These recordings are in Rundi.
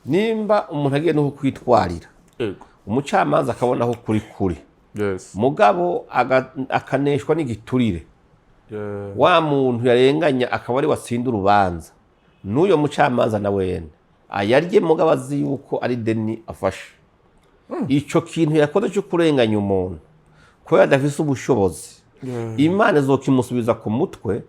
Nimba umuntu agiye no kwitwarira, umucamanza akabona aho kuri kuri, mugabo akaneshwa n'igiturire, wa muntu yarenganya akaba ari watsinda urubanza, n'uyo mucamanza na wene ayarye, mugabo azi yuko ari deni afashe ico kintu yakoze cyo kurenganya umuntu kubera adafise ubushobozi. Imana izokimusubiza ku mutwe,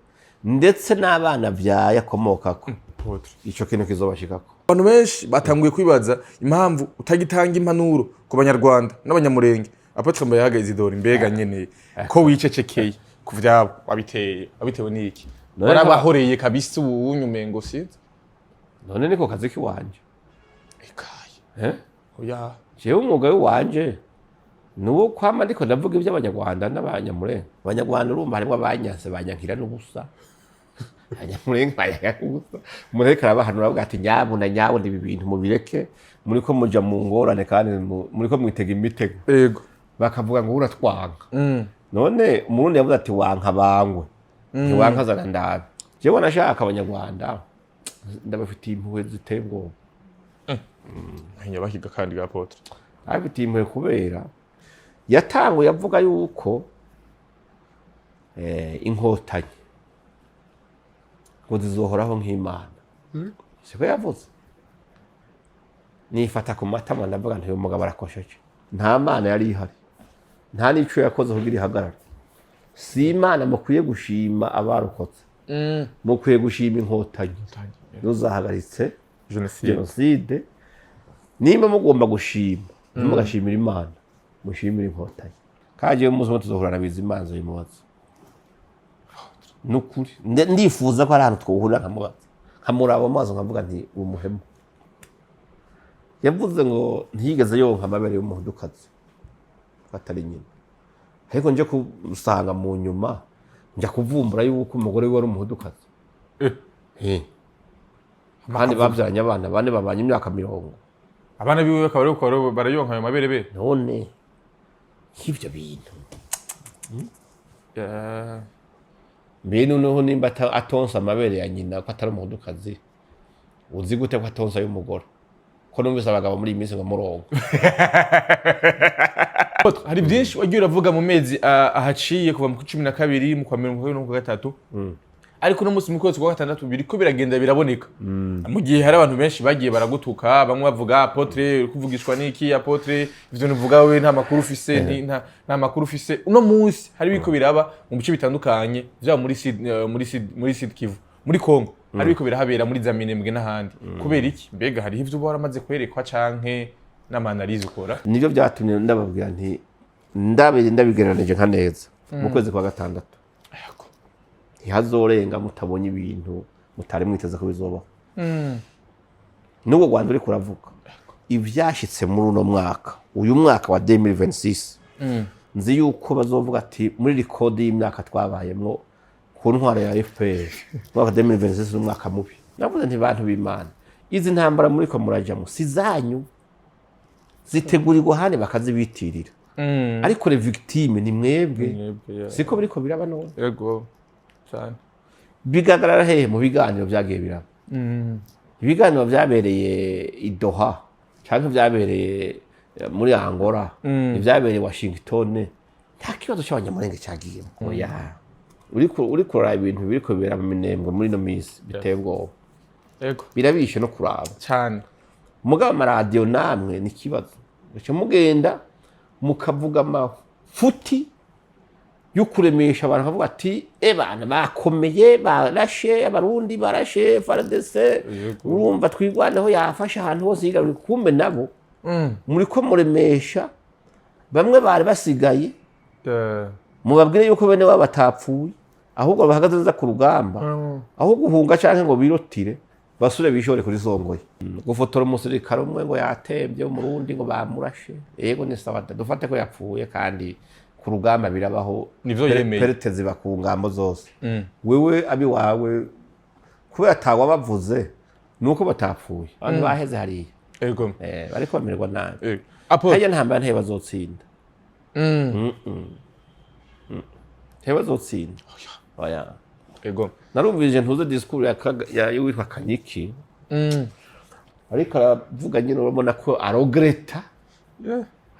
ndetse n'abana vyaye akomokako. Apôtre. Ico kintu kizobashikako. Abantu benshi batanguye kwibaza impamvu utagitanga impanuro ku Banyarwanda n'Abanyamurenge. Apôtre Mbayahaga Isidore, mbega nyene ko wicecekeye ku vyabo, wabiteye wabitewe n'iki? Warabahoreye kabisa, ubu umengo sinzi. None niko kazi kiwanje. Ekaye. Eh? Oya. Jewe umwuga w'iwanje nuwo kwama ndiko ndavuga iby'Abanyarwanda n'Abanyamurenge. Abanyarwanda urumva harimwo abanyanse, banyankira n'ubusa. Abanyamurenge banyankira n'ubusa. Umuntu ariko arabahanura, avuga ati: "Nyabuna nyabuna, ibi bintu mubireke, muriko muja mu ngorane kandi muriko mwitega imitego." Bakavuga ngo uratwanga. None Umurundi yavuze ati: "Wanka bangwe, ntiwanka zana ndabe." Jewe nashaka Abanyarwanda ndabafitiye impuhwe ziteye ubwoba. Nyabahiga kandi ga Apôtre. Abifitiye impuhwe kubera yatanguye avuga yuko Inkotanyi ngo zizohoraho nk'Imana. Siko yavuze? Nifata ku matama, ndavuga nti: "Uyu mugabo arakosheje. Nta Mana yari ihari, nta n'ico yakoze kugira ihagarare. Si Imana mukwiye gushima abarokotse, mukwiye gushima Inkotanyi zahagaritse jenoside." Jenoside. Nimba mugomba gushima, ntimugashimira Imana, mushimire Inkotanyi. Kandi umunsi umwe tuzohura na Bizimana, nzobimubaza nukuri. Ndifuza ko ari ahantu twohurira, nkamubaza, nkamuraba mu maso, nkavuga nti: "Uwo muhemu yavuze ngo ntiyigeze yonka amabere y'Umuhudukazi atari nyina, ariko nje kusanga mu nyuma njya kuvumbura yuko umugore we wari Umuhudukazi." Eh. Kandi babyaranye abana bane, babanye imyaka 40. Abana biwe bakaba bariko barayonka ayo mabere be. None nk'ivyo bintu, mbe noneho nimba atonsa amabere ya nyina, ko atari Umuhudukazi, uzi gute ko atonsa ay'umugore, ko numvise abagabo muri iyi minsi ngo murongo? Hari byinshi wagiye uravuga mu mezi ahaciye, kuva mu 12, mu kwa mbere, mu kwa kabiri no mu kwa gatatu, ariko uno munsi mu kwezi kwa gatandatu biriko biragenda biraboneka. Mu gihe hari abantu benshi bagiye baragutuka, bamwe bavuga: "Apôtre, uri kuvugishwa n'iki? Apôtre, ivyo nuvuga we nta makuru ufise, nta makuru ufise." Uno munsi hari biriko biraba mu bice bitandukanye, vyaba muri Sud, muri Sud Kivu, muri Congo, hari biriko birahabera muri za Minembwe n'ahandi. Kubera iki? Mbega hariho ivyo uba waramaze kwerekwa canke n'ama analyses ukora? Nibyo byatumye ndababwira nti ndabigereranije nka neza mu kwezi kwa gatandatu ntihazorenga mutabonye ibintu mutari mwiteze ko bizobaho. N'ubwo Rwanda uriko uravuga ivyashitse muri uno mwaka, uyu mwaka wa 2026, nzi yuko bazovuga ati: "Muri record y'imyaka twabayemwo ku ntwaro ya FPR, umwaka wa 2026 ni umwaka mubi." Navuze nti: "Bantu b'Imana, izi ntambara muriko murajamwo si zanyu, zitegurirwa ahandi bakazibitirira, ariko les victimes ni mwebwe." Mwebwe, yeah. Siko biriko biraba none? Yego cyane. Bigaragara hehe? Mu biganiro byagiye biraba, ibiganiro byabereye i Doha cyangwa byabereye muri Angola, ibyabereye Washington, nta kibazo cy'Abanyamurenge cyagiyemo. Oya, uri kuraba ibintu biriko bibera mu Minembwe muri ino minsi, biteye ubwoba. Birabishe no kuraba. Cyane. Mugabo amaradiyo namwe ni ikibazo. Muca mugenda mukavuga amafuti yo kuremesha abantu, bavuga ati: "Ebana bakomeye, barashe Abarundi, barashe FARDC." Urumva Twirwaneho yafashe ahantu hose yigaruriye. Kumbe nabo muriko muremesha bamwe bari basigaye. Mubabwire yuko bene wabo batapfuye, ahubwo bahagaze neza ku rugamba, aho guhunga canke ngo birotire basure bishore kuri Songoye. Gufotora umusirikare umwe ngo yatembye, Umurundi, ngo bamurashe, yego ni sawa, dufate ko yapfuye, kandi ku rugamba birabaho. Nivyo yemeye. Pertes ziba ku ngambo zose. Wewe abi wawe kubera atawabavuze nuko batapfuye, abantu baheze hariya. Bariko bamererwa nabi. Apo Hariya ntambara ntayo bazotsinda. Ntayo bazotsinda, oya. Narumvise ntuze discours ya y'uwitwa Kanyiki. Ariko aravuga nyine, urabona ko aregretta.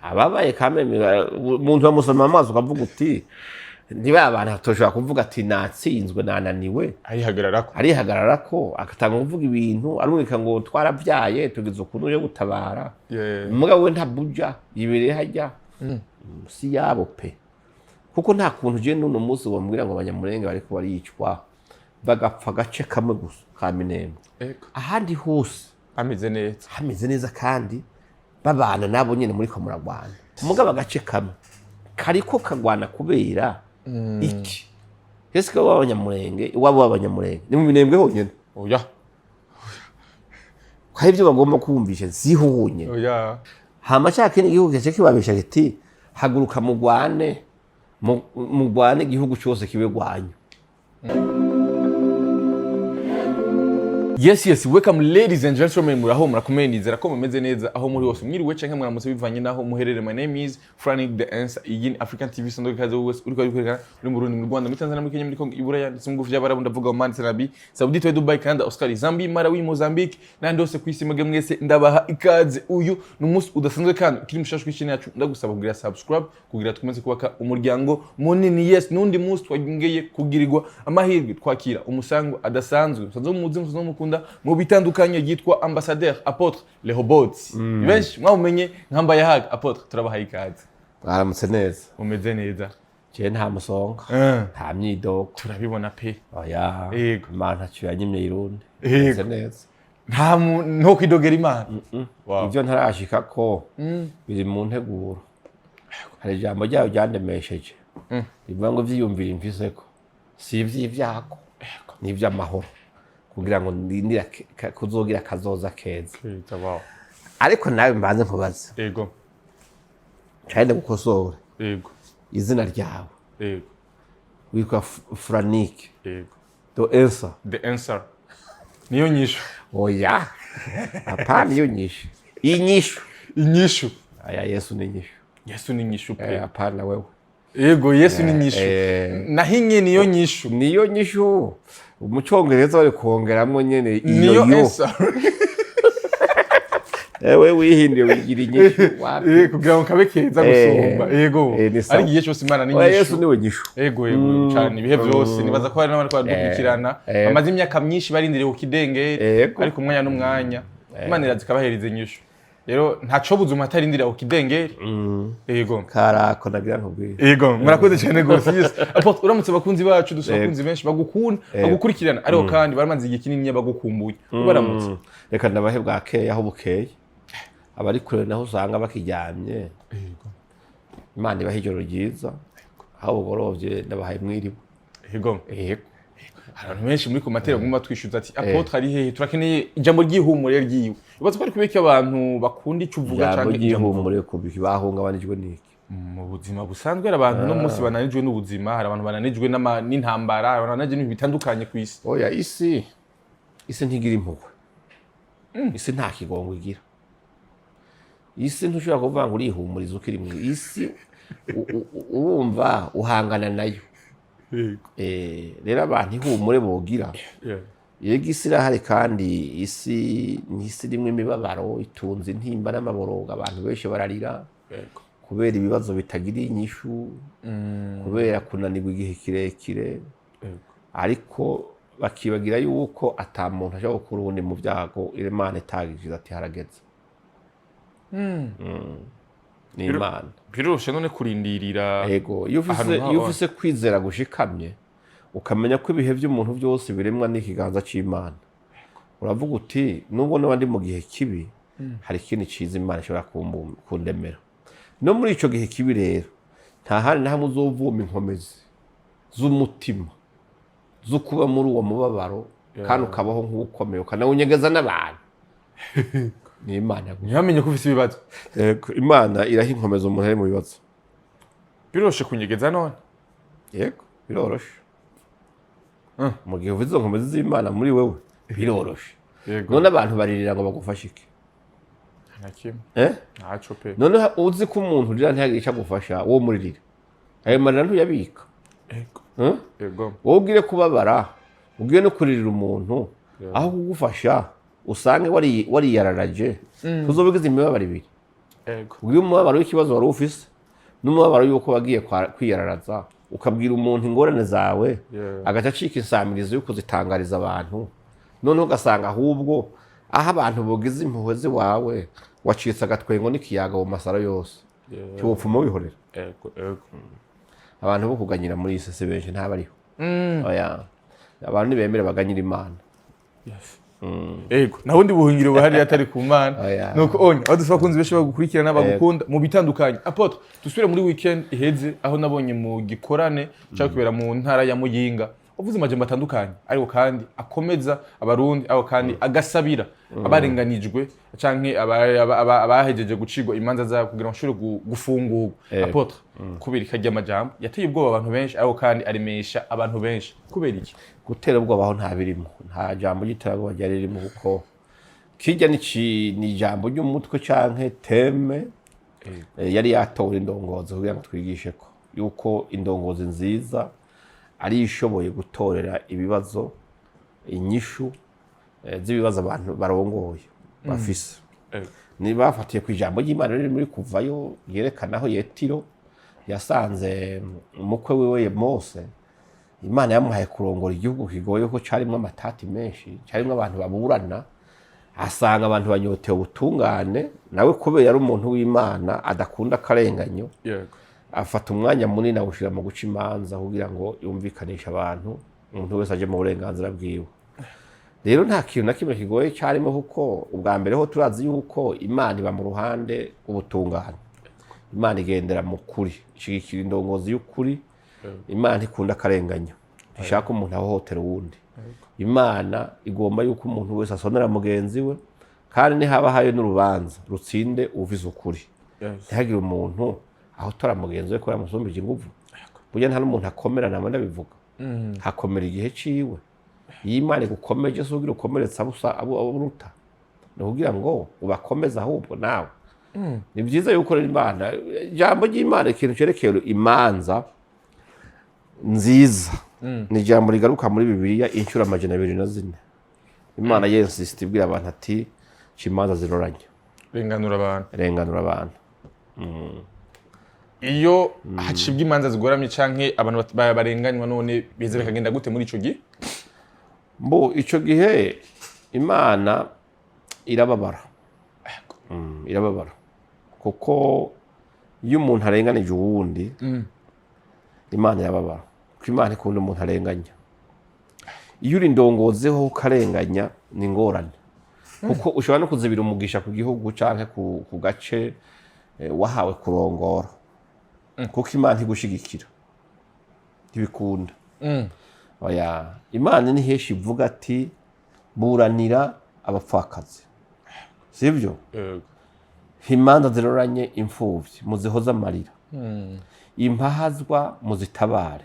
Ababaye kameme, umuntu bamusoma amaso ukavuga uti niba abantu batoshobora kuvuga ati natsinzwe, nananiwe. Arihagararako. Arihagarara ko agatanga kuvuga ibintu arumvika ngo twarabyaye, tugize ukuntu yo gutabara. Mugabo we ntabuja, yibereye hajya si yabo pe, kuko nta kuntu je n'uno munsi wambwira ngo Abanyamurenge bariko baricwa, bagapfa agace kamwe gusa ka Minembwe, ahandi hose ameze neza, hameze neza kandi babana nabo nyene muri ko muragwana. Mugabo agace kamwe kariko kagwana kubera iki? Ese ko w'Abanyamurenge, iwabo w'Abanyamurenge ni mu Minembwe honyene? Oya. Hari ibyo bagomba kumvisha, siho honyene. Oya. Hama ca kindi gihugu kice kibabesha kiti haguruka mugwane, mugwane igihugu cose kibe gwanyu. Yes, welcome ladies and gentlemen. Muraho, murakomeye? Nizera ko mumeze neza aho muri hose, mwiriwe canke mwaramutse bivanye naho muherere. My name is Frank the Answer. Iyi ni African TV. Sondo kaze wese uriko arikwerekana uri mu Burundi, mu Rwanda, muri Tanzania, muri Kenya, muri Congo, Iburaya ndetse mu bihugu vy'Abarabu, ndavuga Oman, ndetse na Arabie Saoudite, Dubai, Canada, Australia, Zambia, Malawi, Mozambique n'ahandi hose ku isi. Mwebwe mwese ndabaha ikaze. Uyu ni umunsi udasanzwe kandi ukiri mushasha kw'ishini yacu, ndagusaba kugira subscribe kugira tukomeze kubaka umuryango munini. Yes, n'undi munsi twongeye kugirirwa amahirwe twakira umusango adasanzwe, musanzwe muzi, musanzwe mukunda mu bitandukanye, yitwa Ambassadeur Apôtre Lehobot. Benshi mwamumenye nkambaye haga. Apôtre, turabahaye ikaze. Mwaramutse neza. Umeze neza? Je nta musonga, nta myidogo. Turabibona pe. Oya. Imana ntaco yanyimye irundi. Meze neza. Nta nto kwidogera Imana. Wow. Ivyo ntarashikako biri mu nteguro. Hari ijambo ryayo ryandemesheje rivuga ngo ivyiyumviro imfiseko si ivy'ivyago, ni ivy'amahoro, kugira ngo ndindire kuzogira akazoza keza. Keza, wow. Ariko nawe mbanze nkubaze. Ego. Kandi ndagukosore. Ego. Izina ryawe, Ego. witwa Franike Ego. the Answer. The Answer, niyo nyishu. Oya, apana iyo nyishu, inyishu. Inyishu. Aya, Yesu ni inyishu. Yesu ni inyishu pe. Apana wewe. Yego, Yesu ni inyishu. Nahinye niyo nyishu. Niyo nyishu. Mu Cyongereza bari kongeramwo nyene iyo. Niyo Yo answer. Ewe wihinduye wigira inyishu wapi? Kugira ngo kabe keza gusumba. Yego. Ni sawa. Ariko igihe cyose Imana ni Oya, Yesu inyishu. niwe nyishu. Yego cyane, ibihe byose. Nibaza ko hari n'abari badukurikirana bamaze imyaka myinshi barindiriye ku kidengeri, ariko umwanya n'umwanya Imana iraza ikabahereza inyishu. Rero ntaco buzuma atarindiriye ku kidengeri. Yego. Karako nagira nkubwire. Yego, murakoze cyane rwose. Yes, Apôtre, uramutse abakunzi bacu. Dufite abakunzi benshi bagukunda, bagukurikirana, ariko kandi baramaze igihe kinini bagukumbuye. Ubaramutse. Reka ndabahe bwakeye aho bukeye, abari kure naho usanga bakiryamye, Imana ibahe ijoro ryiza. Aho bugorovye ndabahaye mwiriwe. Yego. Yego. Hari abantu benshi muri commentaire baguma batwishyuza ati Apôtre ari hehe? Turakeneye ijambo ry'ihumure ryiwe. Ubaza ko ari kubera ko abantu bakunda ico uvuga Ijambo canke ijambo ry'ihumure kubiki? Bahungabanijwe n'iki? Mu buzima busanzwe hari abantu no munsi bananijwe n'ubuzima, hari abantu bananijwe n'intambara, hari abantu bananijwe n'ibintu bitandukanye ku isi. Oya, isi ntigira impuhwe, isi nta kigongo igira. Isi ntushobora kuvuga ngo urihumuriza ukiri mu isi, urumva uhangana nayo. Rero abantu ihumure bogira, yego isi irahari, kandi isi ni isi irimwo imibabaro, itunze intimba n'amaborogo. Abantu benshi bararira kubera ibibazo bitagira inyishu, kubera kunanirwa igihe kirekire, ariko bakibagira yuko ata muntu ashobora gukura uwundi mu byago Imana itagize ati harageze. Ni Imana. Biroroshe none kurindirira Yego, iyo ufise ahantu iyo ufise kwizera gushikamye, ukamenya ko ibihe by'umuntu byose biremwa n'ikiganza c'Imana, uravuga uti nubwo naba ndi mu gihe kibi, hari ikindi ciza Imana ishobora kundemera no muri ico gihe kibi. Rero nta handi na hamwe uzovuma inkomezi z'umutima zo kuba muri uwo mubabaro kandi ukabaho nk'ukomeye, ukanawunyegeza n'abantu, ni Imana gusa. Ntibamenye ko ufise ibibazo. Yego, Imana iraha inkomezi umuntu ari mu bibazo. Biroroshe kunyegeza none? Yego, biroroshe. Mu gihe ufite izo nkomezi z'Imana muri wewe, biroroshe. None abantu baririra ngo bagufashe iki? Nta kimwe. Eh? Ntaco pe. None uzi ko umuntu urira ntihagire icyo agufasha, wowe muririra, ayo marira ntuyabika? Eh? Yego. Wowe ubwire kubabara, ubwire no kuririra umuntu aho kugufasha. Usange wariyararaje, tuzobigize imibabaro ibiri. Ubwira umubabaro w'ikibazo wari ufise n'umubabaro y'uko wagiye kwiyararaza, ukabwira umuntu ingorane zawe, agaca acika insamirizo yo kuzitangariza abantu. Noneho ugasanga ahubwo aho abantu bogize impuhwe ziwawe, wacitse agatwengo n'ikiyaga mu masaro yose. Ntiwopfuma wihorera. Ego ego. Abantu bo kuganyira muri iyi si benshi ntabariho. Oya, abantu ntibemere baganyira Imana. Ego, nta bundi buhungiro buhari atari ku Mana. Oya. Nuko onya aho dufite abakunzi benshi bagukurikirana, bagukunda mu bitandukanye. Apôtre, dusubire muri weekend iheze, aho nabonye mu gikorane cyangwa kubera mu ntara ya Muyinga wavuze amajambo atandukanye, ariko kandi akomeza Abarundi, ariko kandi agasabira abarenganijwe canke abahejeje gucirwa imanza zabo kugira ngo bashobore gufungurwa. Apôtre, kubera ikarya amajambo yateye ubwoba abantu benshi, ariko kandi aremesha abantu benshi, kubera iki? Gutera ubwoba aho nta birimo, nta jambo ry'iterabwoba ryari ririmo, kuko kijya ni ijambo ry'umutwe canke thème yari yatowe indongozi kugira ngo twigishe ko yuko indongozi nziza ari ishoboye gutorera ibibazo inyishu z'ibibazo abantu barongoye bafise. Niba bafatiye ku ijambo ry'Imana riri muri Kuvayo, yerekana aho Yetiro yasanze umukwe wiwe Mose. Imana yamuhaye kurongora igihugu kigoye, ko carimwo amatati menshi, carimwo abantu baburana, asanga abantu banyotewe ubutungane. Nawe kubera yari umuntu w'Imana adakunda akarenganyo, afata umwanya munini awushyira mu guca imanza kugira ngo yumvikanishe abantu, umuntu wese aje mu burenganzira bwiwe. Rero nta kintu na kimwe kigoye cyarimo, kuko ubwa mbere ho turazi yuko Imana iba mu ruhande rw'ubutungane. Imana igendera mu kuri, ishigikira indongozi y'ukuri. Imana ntikunda akarenganyo, ntishaka umuntu ahohotera uwundi. Imana igomba yuko umuntu wese asonera mugenzi we, kandi nihaba hayo n'urubanza rutsinde uvize ukuri. Ntihagire umuntu ahotora mugenzi we kubera amusumbije inguvu. Burya nta n'umuntu akomera, nama ndabivuga, hakomera igihe ciwe. Iyo Imana igukomeje, si ugira ukomeretsa abo uruta, ni ukugira ngo ubakomeze ahubwo nawe. Ni byiza yuko rero Imana, ijambo ry'Imana, ikintu cerekeye imanza nziza, ni ijambo rigaruka muri Bibiliya inshuro 204. Imana yensisita ibwira abantu ati: "Ca imanza ziroranye." Renganura abantu. Renganura abantu. Iyo hacibwa imanza zigoramye canke abantu barenganywa, none biza bikagenda gute muri ico gihe? Mbo ico gihe Imana irababara. Irababara kuko iyo umuntu arenganije uwundi, Imana irababara, kuko Imana ikunda umuntu arenganya. Iyo uri indongoziho ukarenganya, ni ingorane, kuko ushobora no kuzibira umugisha ku gihugu canke ku gace wahawe kurongora, kuko Imana ntigushigikira, ntibikunda. Oya, Imana ni henshi ivuga ati: "Buranira abapfakazi," sibyo? Yego. "Imanza ziroranye, imfuvyi muzihoze amarira, impahazwa muzitabare."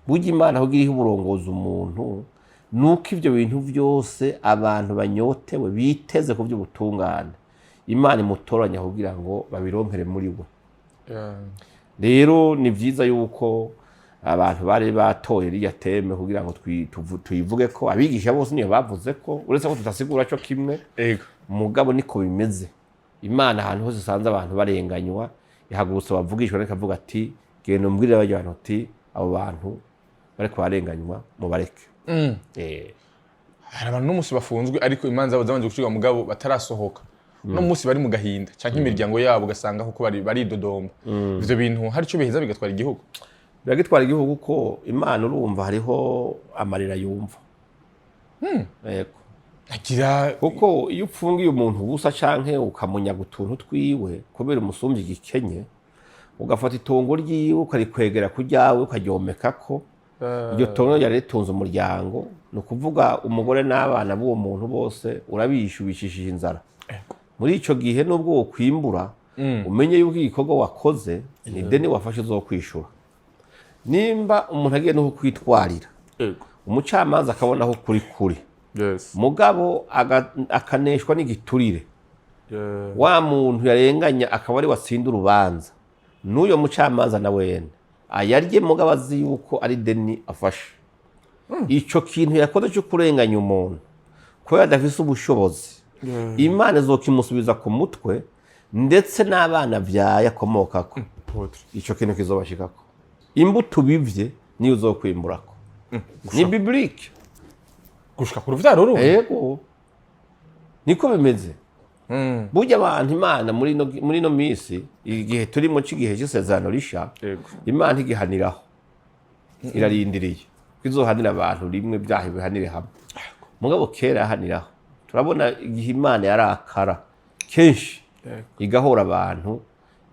Burya Imana kugira ihe uburongozi umuntu, nuko ivyo bintu byose abantu banyotewe biteze ku by'ubutungane, Imana imutoranya kugira ngo babironkere muri we. Rero ni byiza yuko abantu bari batoye ririya thème kugira ngo tuyivuge ko abigisha bose niyo bavuze ko, uretse ko tutasigura cyo kimwe. Mugabo niko bimeze. Imana ahantu hose isanze abantu barenganywa, ihagurutsa bavugishwa ikavuga ati: "Genda umbwirire barya bantu uti abo bantu bariko barenganywa mubareke." Hari abantu n'umunsi bafunzwe, ariko imanza zabo zabanje gucibwa, mugabo batarasohoka. Uno munsi bari mu gahinda, canke imiryango yabo ugasanga koko bari baridodomba. Ivyo bintu hari ico biheza bigatwara igihugu? Biragitwara igihugu, ko Imana urumva hariho amarira yumva. Yego. Agira. Kuko iyo upfungiye umuntu ubusa canke ukamunyaga utuntu twiwe kubera umusumbyi igikenye, ugafata itongo ryiwe ukarikwegera ku ryawe, ukaryomekako, iryo tongo ryari ritunze umuryango, ni ukuvuga umugore n'abana b'uwo muntu bose urabishe, ubicishije inzara. Muri ico gihe nubwo wokwimbura, umenye yuko igikorwa wakoze ni deni wafashe uzokwishura. Nimba umuntu agiye no kukwitwarira, umucamanza akabona aho kuri kuri, mugabo akaneshwa n'igiturire, wa muntu yarenganya akaba ari watsinda urubanza, n'uyo mucamanza na wene ayarye, mugabo azi yuko ari deni afashe. Ico kintu yakoze cyo kurenganya umuntu, Kubera adafise ubushobozi, Imana izokimusubiza ku mutwe, ndetse n'abana vyaye akomokako. Apôtre. Ico kintu kizobashikako. Imbuto ubivye niyo uzokwimburako, ni biblique. Gushika ku ruvyaro rundi. Yego, niko bimeze. Burya abantu, Imana muri ino minsi, igihe turimo c'igihe c'isezerano risha, Imana igihaniraho, irarindiriye ko izohanira abantu rimwe, byaha bihanire hamwe. Mugabo kera yahaniraho. Turabona igihe Imana yarakara kenshi, igahora abantu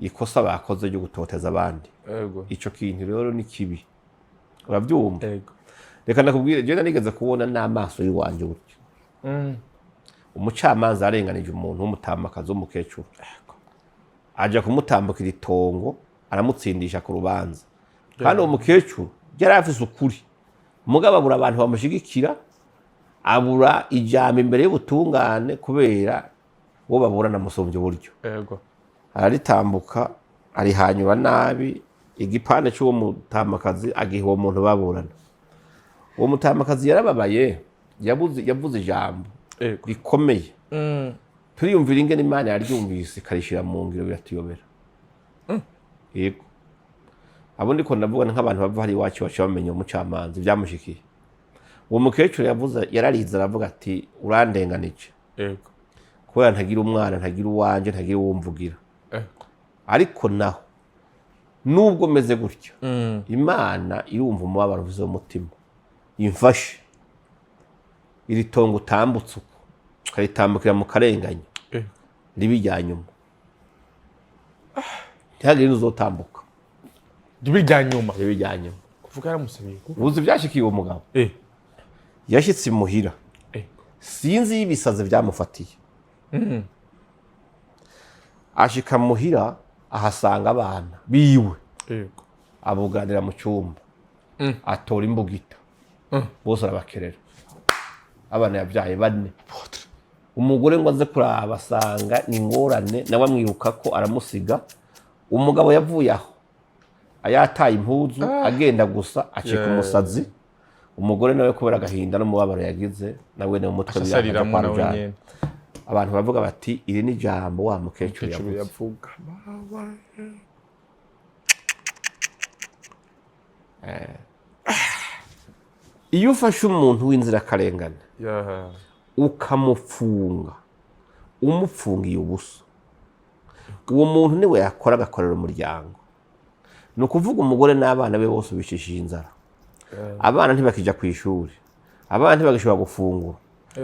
ikosa bakoze ryo gutoteza abandi. Ico kintu rero ni kibi, urabyumva? Yego. Reka nakubwire, jewe narigeze kubona n'amaso y'iwanje gutyo umucamanza yarenganije umuntu w'umutamakazi, w'umukecuru, aja kumutambukira itongo, aramutsindisha ku rubanza. Kandi uwo mukecuru yari afise ukuri, mugabo abura abantu bamushigikira, abura ijambo imbere y'ubutungane kubera uwo baburana amusumbya uburyo. Araritambuka, arihanyura nabi, igipande cy'uwo mutamakazi agiha uwo muntu baburana. Uwo mutamakazi yarababaye, yavuze ijambo rikomeye. Turiyumvira ingene Imana yaryumvise ikarishira mu ngiro, biratuyobera. Yego, abo ndiko ndavuga ni nk'abantu bava hari iwacu, baca bamenya umucamanza ibyamushikiye. Uwo mukecuru yavuze, yararize, aravuga ati: "Urandenganije kubera ntagira umwana, ntagira uwanje, ntagira uwumvugira. Ariko naho nubwo meze gutyo, Imana irumva umubabaro uvuze w'umutima, imfashe iri tongo utambutse uko, ukaritambukira mu karenganya, ribe irya nyuma, ntihagire n'uzotambuka." Ribe irya nyuma. Ribe irya nyuma. Kuvuga yaramusabiye ko Uzi byashikiye uwo mugabo? Yashyitse imuhira, sinzi y'ibisazi byamufatiye, ashika muhira ahasanga abana biwe, abuganira mu cyumba, atora imbugita, bose arabakerera, abana yabyaye bane. Umugore ngo aze kuraba asanga ni ingorane, nawe amwibuka ko aramusiga. Umugabo yavuye aho yataye impuzu, agenda gusa acika umusazi. Umugore nawe kubera agahinda n'umubabaro yagize, nawe ni mu mutwe asariramo kwa nawe Rujana. nyene. Abantu baravuga bati: "Iri ni ijambo wa mukecuru Mukecuru yavuze." Yavuga. Iyo ufashe umuntu w'inzirakarengane ukamufunga, umupfungiye ubusa, uwo muntu niwe yakora agakorera umuryango. Ni ukuvuga umugore n'abana be bose ubicishije inzara. Abana ntibakijya ku ishuri, abana ntibagishobora gufungura.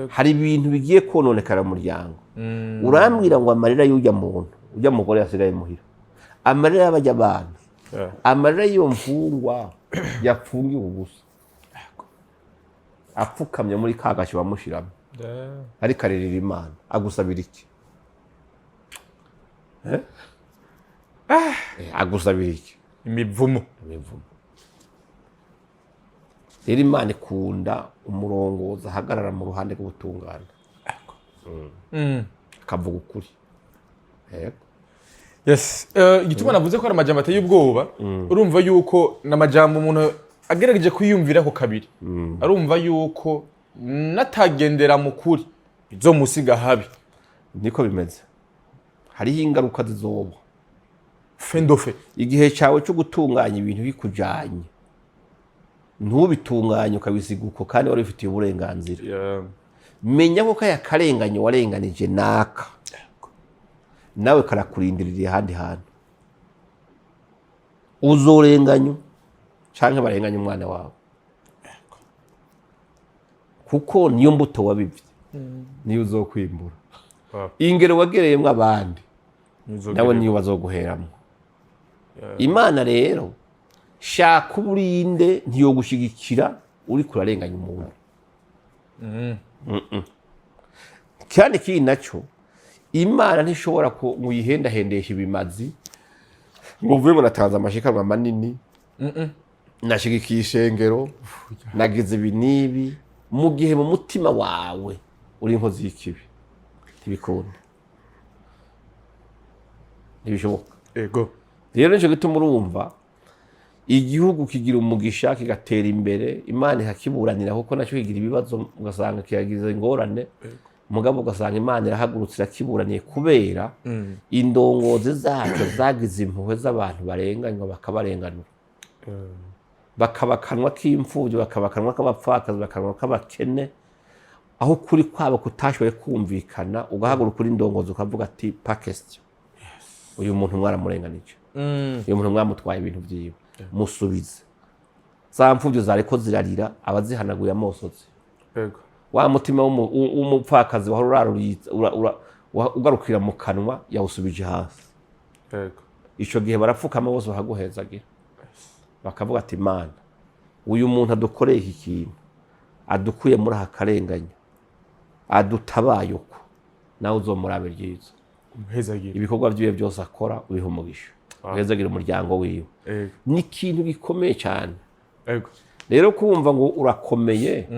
Hari ibintu bigiye kononekara mu muryango. Urambwira ngo amarira y'ujya muntu, ujya mugore yasigaye muhira, amarira y'abajya abana, amarira y'iyo mfungwa yapfungiwe ubusa, apfukamye muri ka gashyo bamushyiramo, ariko aririra Imana, agusabira iki? Eh? Agusabira iki? Imivumo. Imivumo. Rero Imana ikunda umurongozi ahagarara mu ruhande rw'ubutungane, akavuga ukuri. Yego. Yes. Igituma navuze ko ari amajambo ateye ubwoba, urumva yuko ni amajambo umuntu agerageje kwiyumvira ko kabiri, arumva yuko natagendera mu kuri bizomusiga habi. Niko bimeze, hariho ingaruka zizoba. Fendofe. Igihe cyawe cyo gutunganya ibintu bikujanye, ntubitunganye, ukabisiga uko kandi wari ubifitiye uburenganzira, menya ko kaya karenganyo warenganije naka nawe karakurindirira ahandi hantu, uzorenganywa canke barenganya umwana wawe, kuko niyo mbuto wabivye niyo uzokwimbura. Ingero wagereyemwo abandi, nawe niyo bazoguheramwo. Imana rero shaka uburinde, ntiyogushigikira uriko urarenganya umuntu. Kandi ikindi naco, Imana ntishobora ngo uyihendahendeshe ibimazi, ngo uvuye ngo natanze amashikanwa manini, nashigikiye ishengero, nagize ibi n'ibi, mu gihe mu mutima wawe uri inkozi y'ikibi. Ntibikunda, ntibishoboka. Rero nicyo gituma urumva Igihugu kigira umugisha, kigatera imbere, Imana ikakiburanira, kuko nacyo kigira ibibazo, ugasanga kiragize ingorane, mugabo ugasanga Imana irahagurutse irakiburaniye kubera indongozi zaco zagize impuhwe z'abantu barenganywa, bakabarenganura, bakaba akanwa k'imfubyi, bakaba akanwa k'abapfakazi, bakanwa k'abakene, aho ukuri kwabo kutashoboye kumvikana, ugahaguruka uri indongozi ukavuga ati: "Pas question, uyu muntu mwaramurenganije, uyu muntu mwamutwaye ibintu vyiwe, musubize." Za mfubyi zariko zirarira abazihanaguye amosozi. Wa mutima w'umupfakazi wahora uraruritse ugarukira mu kanwa yawusubije hasi. Ico gihe barapfukama bose, bakaguhezagira, bakavuga ati: "Imana, uyu muntu adukoreye iki kintu, adukuye muri aka karenganya, adutabaye uko, nawe uzomurabe ryiza." Umuhezagire. Ibikorwa vyiwe byose akora ubihe umugisha, uhezagire umuryango wiwe. Ni ikintu gikomeye cyane. Rero kumva ngo urakomeye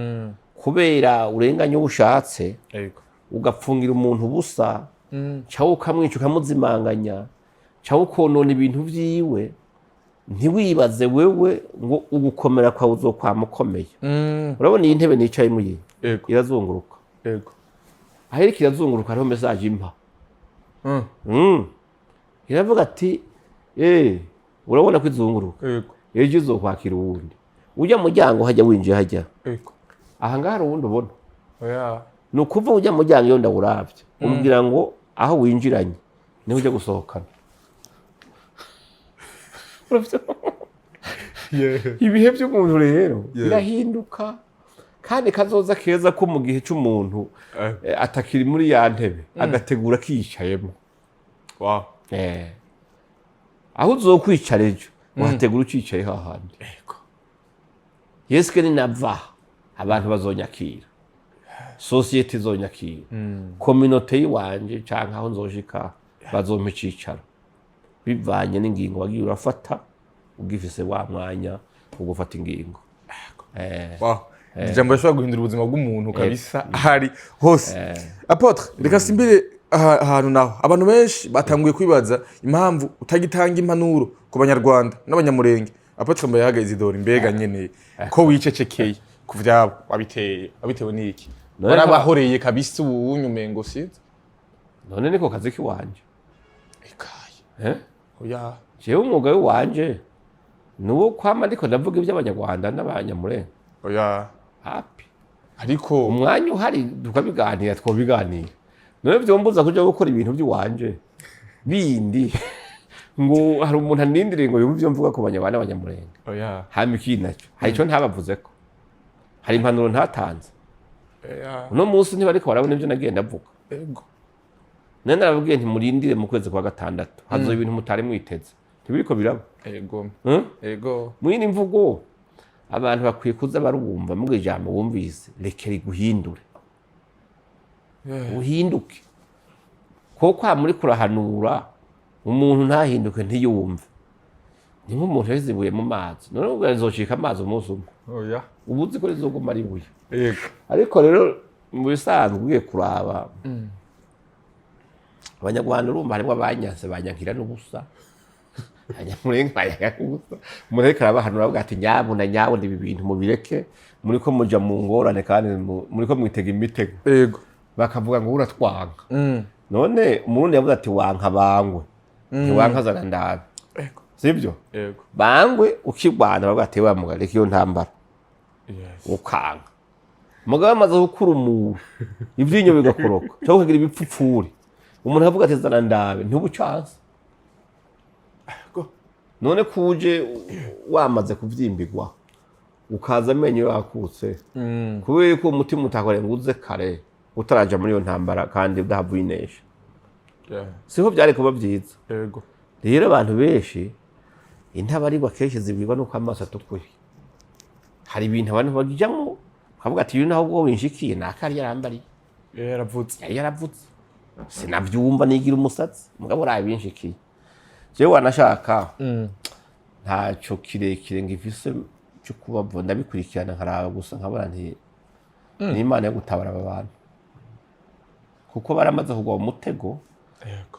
kubera urenganya uwo ushatse, ugapfungira umuntu ubusa, cyangwa ukamwica, ukamuzimanganya, cyangwa ukonona ibintu vyiwe, ntiwibaze wewe ngo ugukomera kwawe uzokwama ukomeye. Urabona iyi ntebe nicayemo iyi? Irazunguruka. Aho iriko irazunguruka hariho message impa. Iravuga ati: "Urabona ko izunguruka, ejo izokwakira uwundi." Ujya muryango hajya winjiye hajya, aha ngaha hari uwundi ubona? Oya. Ni ukuvuga ujya muryango, iyo ndawuravye umbwira ngo aho winjiranye niho ujya gusohokana. Uravyumva? Ibihe by'umuntu rero birahinduka, kandi kazoza keza ko mu gihe c'umuntu atakiri muri ya ntebe, agategura kiyicayemo. Aho uzokwicara ejo wahategura ucicaye hahandi. Yesu ninava, abantu bazonyakira, société izonyakira, communauté yiwanje canke aho nzoshika bazompa icicaro, bivanye n'ingingo wagiye urafata ugifise wa mwanya wo gufata ingingo. Wow. Ijambo rishobora guhindura ubuzima bw'umuntu kabisa ahari hose. Apôtre, reka simbire ahantu naho abantu benshi batanguye kwibaza impamvu utagitanga impanuro ku Banyarwanda n'Abanyamurenge. Apôtre Mbayahaga Isidore, mbega nyene ko wicecekeye ku vyabo, wabiteye wabitewe n'iki? Warabahoreye kabisa, ubu unyumengo sinzi. None niko kazi kiwanje? Ekaye. Eh? Oya. Jewe umwuga w'iwanje ni uwo kwama ndiko ndavuga iby'Abanyarwanda n'Abanyamurenge? Oya. Hapi. Ariko Umwanya uhari tukabiganira, twobiganira. None vyombuza kuja gukora ibintu by'iwanje bindi ngo hari umuntu anindiriye ngo yumve ivyo mvuga ku Banyarwanda n'Abanyamurenge? Oya. Hama ikindi naco, hari ico ntabavuzeko, hari impanuro ntatanze. Oya. Uno munsi ntibariko barabona ivyo nagiye ndavuga. None narababwiye nti: "Murindire mu kwezi kwa gatandatu hazoba ibintu mutari mwiteze." Ntibiriko biraba? Ego. Hmm? Ego. Mwini mvugo abantu bakwiye kuza barumva muga ijambo wumvise reke riguhindure, uhinduke, kuko kwa muri kurahanura umuntu ntahinduke, ntiyumve, ni nk'umuntu yashyize ibuye mu mazi. None ubwo rizocika amazi umunsi umwe? Oya. Uba uzi ko rizoguma ari ibuye. Ariko rero mu bisanzwe ugiye kuraba Abanyarwanda, urumva harimo abanyanse, banyankira n'ubusa, Abanyamurenge banyankira n'ubusa. Umuntu ariko arabahanura avuga ati: "Nyabuna nyabuna, ibi bintu mubireke, muriko muja mu ngorane kandi muriko mwitega imitego." Bakavuga ngo: "Uratwanga." None Umurundi yavuze ati: "Wanka bangwe, ntiwanka zana ndabe." Sibyo? Ego. Bangwe ukirwana bavuga ati: "Wa mugabo, reka iyo ntambara." Ukanga, mugabo amaze gukurumura ivyinyo bigakoroka cyangwa ukagira ibipfupfuri, umuntu avuga ati: "Zana ndabe," ntubucanse. None kuje wamaze kuvyimbigwa, ukaza amenyo yakutse, kubera ko umutima utakoreye ngo uze kare utaraja muri iyo ntambara kandi udahavuye inesha, siho byari kuba byiza? Ego. Rero abantu benshi intabarigwa kenshi zibwirwa nuko amaso atukuye. Hari ibintu abantu bagijamwo bakavuga ati: "Uyu naho ubwo winshikiye naka yari yarambariye." Yaravutse. Yari yaravutse, sinavyumva, nigira umusatsi, mugabo uraye binshikiye. Jewe wanashaka ntaco kirekire ngifise cyo kubavuga, ndabikurikirana nkaraba gusa, nkabona nti ni Imana yo gutabara aba bantu, kuko baramaze kugwa mu mutego,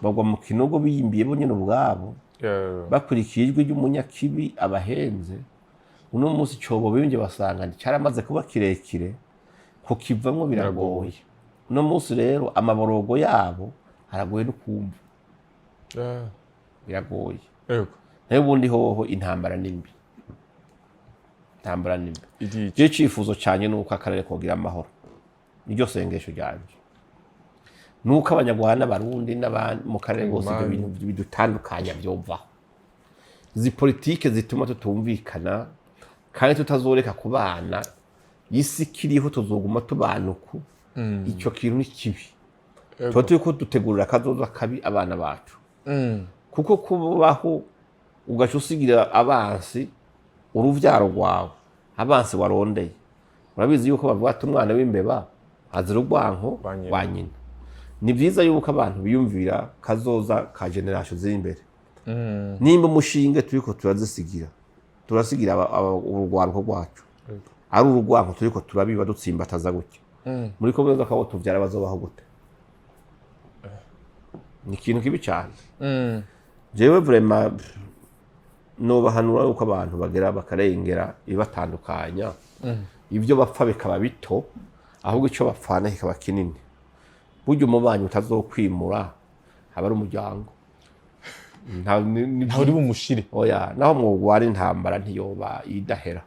bagwa mu kinogo biyimbiye bo nyene ubwabo. Bakurikiye ijwi ry'umunyakibi abahenze. Uno munsi icobo bimvye basanga cyaramaze kuba kirekire, kukivamwo biragoye. Uno munsi rero amaborogo yabo aragoye no kumva, biragoye. Nayo ubundi hoho intambara ni mbi, intambara ni mbi. Irica. Je icifuzo canye nuko akarere kogira amahoro, niryo sengesho ryanje, nuko Abanyarwanda, Abarundi n'abandi mu karere bose ibyo Ngumane. bintu bidutandukanya byovaho. Izi politike zituma tutumvikana kandi tutazoreka kubana, isi ikiriho tuzoguma tubana uku. Icyo kintu ni kibi. Tuba turiko dutegurira akazoza kabi abana bacu, kuko kubaho ugaca usigira abansi uruvyaro rwawe, abansi warondeye. Urabizi yuko bavuga ati umwana w'imbeba azira urwanko Rwa nyina. rwa nyina. Ni vyiza yuko abantu biyumvira kazoza ka génération ziri imbere. Nimba umushinge turiko turazisigira, turasigira urugwaruko rwacu, ari urugwanko turiko turabiba dutsimbataza gutya, muri ko ko abo tuvyara bazobaho gute? Ni ikintu kibi cyane. Jewe vraiment nobahanura yuko abantu bagera bakarengera ibibatandukanya, ibyo bapfa bikaba bito, ahubwo icyo bapfana kikaba kinini. Burya umubanyi utazokwimura aba ari umuryango. Ntawe uri bumushire. Oya, naho mwogwara intambara ntiyoba idahera.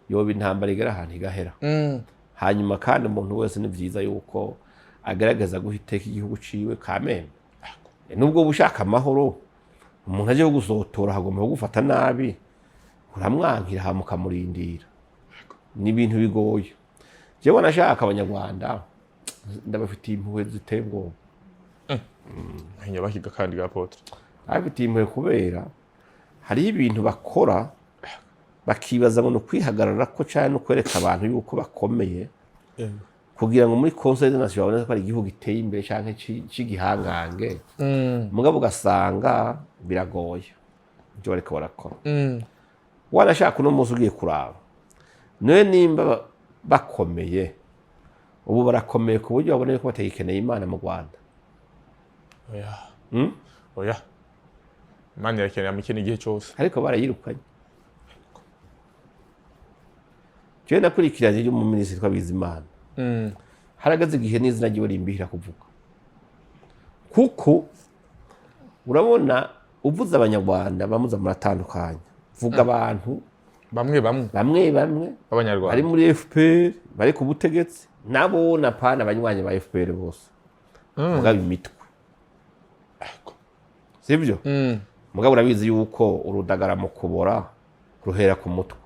Yoba intambara igera ahantu igahera. Hanyuma kandi umuntu wese ni byiza yuko agerageza guha iteka igihugu ciwe kameme. Nubwo uba ushaka amahoro, umuntu aje kugusotora hagomba kugufata nabi, uramwankira hama ukamurindira. Ni ibintu bigoye. Jewe nashaka Abanyarwanda ndabafitiye impuhwe ziteye ubwoba. Nyabahiga kandi ga apôtre. Abafitiye impuhwe kubera hariho ibintu bakora bakibaza ngo ni ukwihagarara ko canke no kwereka abantu yuko bakomeye, kugira ngo muri Conseil des Nations babone ko ari igihugu giteye imbere canke c'igihangange. Mugabo ugasanga biragoye ibyo bariko barakora. Wanashaka uno munsi ugiye kuraba niwe nimba bakomeye, ubu barakomeye ku buryo babona yuko batagikeneye Imana mu Rwanda. Oya. Oya, Imana irakenera amikene igihe cyose. Ariko barayirukanye. Jewe nakurikiranye y'umuminisitiri witwa Bizimana, harageze igihe n'izina ryiwe rimbihira kuvuga, kuko urabona uvuze Abanyarwanda bamuza muratandukanya, vuga abantu bamwe bamwe. Bamwe bamwe bari b'Abanyarwanda muri FPR, bari ku butegetsi, nabo na pana abanywanyi ba FPR bose, mugabo imitwe sibyo. Mugabo urabizi yuko urudagara mu kubora ruhera ku mutwe.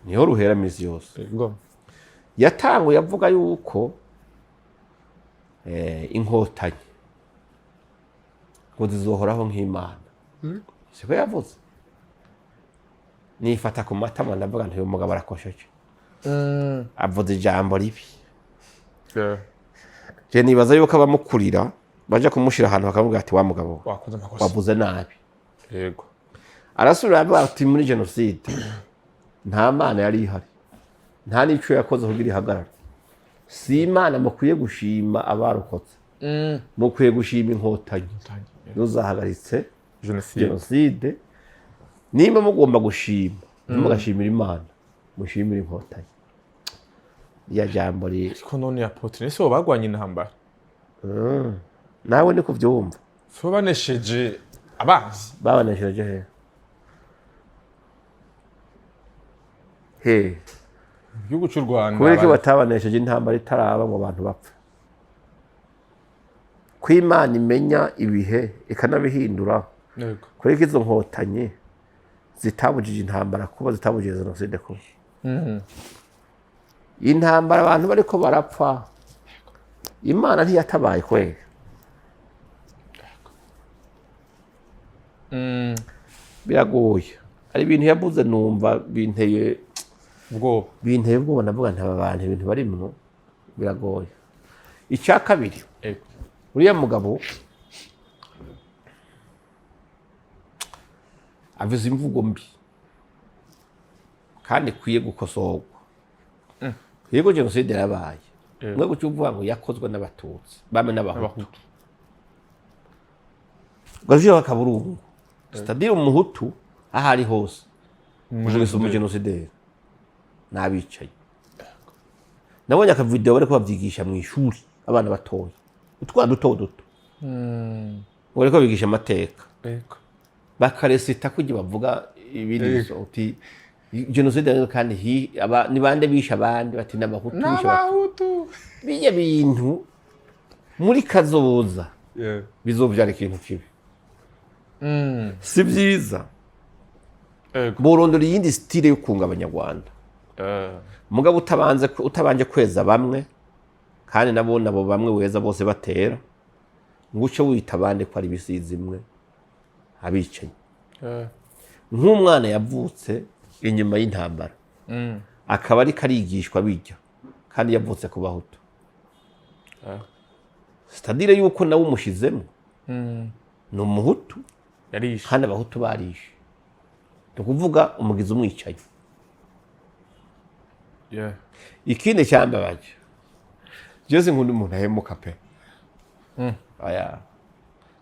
Niho ruhera misi yose. Yatanguye avuga yuko Inkotanyi ngo zizohoraho nk'Imana. Siko yavuze? Nifata ku matama, ndavuga nti uyu mugabo arakosheje, avuze ijambo ribi. Je nibaza yuko abamukurira baja kumushira ahantu bakamubwira ati wa mugabo we, wakoze amakosa, wavuze nabi. Arasubira avuga ati muri jenoside nta Mana yari ihari, nta n'ico yakoze kugira ihagarare. Si Imana mukwiye gushima abarokotse, mukwiye gushima Inkotanyi nuzahagaritse jenoside. Jenoside. Nimba mugomba gushima, ntimugashimire Imana, mushimire Inkotanyi. Rya jambo Ariko none apôtre, ese bo bagwanye intambara? Nawe niko vyumva. So banesheje abanzi. Babanesheje he? He? Mu gihugu cy'u Rwanda. Kubera ko batabanesheje intambara itaraba ngo abantu bapfe? Ko Imana imenya ibihe ikanabihindura, kubera ko izo Nkotanyi zitabujije intambara kuba, zitabujije jenoside kuba, intambara abantu bariko barapfa, Imana ntiyatabaye kwega? Biragoye. Hari ibintu yavuze numva binteye ubwoba. Binteye ubwoba. Ndavuga nti aba bantu ibintu barimwo biragoye. Icya kabiri, uriya mugabo avuze imvugo mbi kandi ikwiye gukosorwa. Yego, jenoside yarabaye. Mwe guca uvuga ngo yakozwe n'Abatutsi bamwe n'Abahutu, Abahutu. Gazuye akaburungu. C'est-à-dire umuhutu aho ari hose umugenosideri, umugenosideri n'abicaye. Nabonye akavideo bariko bavyigisha mu ishuri abana batoya, utwana duto duto, bariko bigisha amateka, bakaresita kugira bavuga ibindi uti jenoside rero kandi ni bande bishe abandi? Bati n'abahutu bishe abatutsi. N'abahutu. Bijya bintu muri kazoza bizovyara ikintu kibi, si vyiza. Borondora iyindi style yo kunga abanyarwanda, mugabo utabanze utabanje kweza bamwe, kandi nabo nabo bamwe weza bose batera ngo uce wita abandi ko ari ibisizi imwe, abicanyi. Nk'umwana yavutse inyuma y'intambara, akaba ariko arigishwa bijya kandi yavutse ku bahutu, c'est-à-dire yuko nawe umushizemo ni umuhutu. Yarishe. Kandi abahutu barishe, ni ukuvuga umugizi umwicanyi. Ikindi cyambabaje, jewe nkunda umuntu ahemuka pe. Aya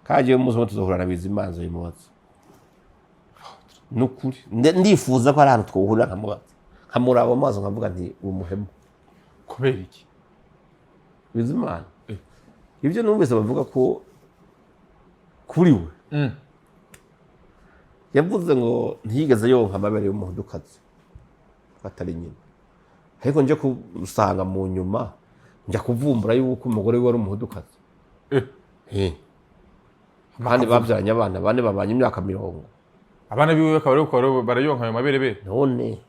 kaje umunsi umwe tuzohura na Bizimana bimubaza nukuri. Ndifuza ko ari ahantu twohurira nkamubaza, nkamuraba mu maso, nkavuga nti uwo muhemu. Kubera iki? Bizimana, ibyo numvise bavuga ko kuri we, yavuze ngo ntiyigeze yonka amabere y'umuhudukazi atari nyina, ariko nje kusanga mu nyuma njya kuvumbura yuko umugore we wari umuhudukazi. Kandi babyaranye abana bane, babanye imyaka 40. Abana biwe bakaba bariko barayonka ayo mabere be. None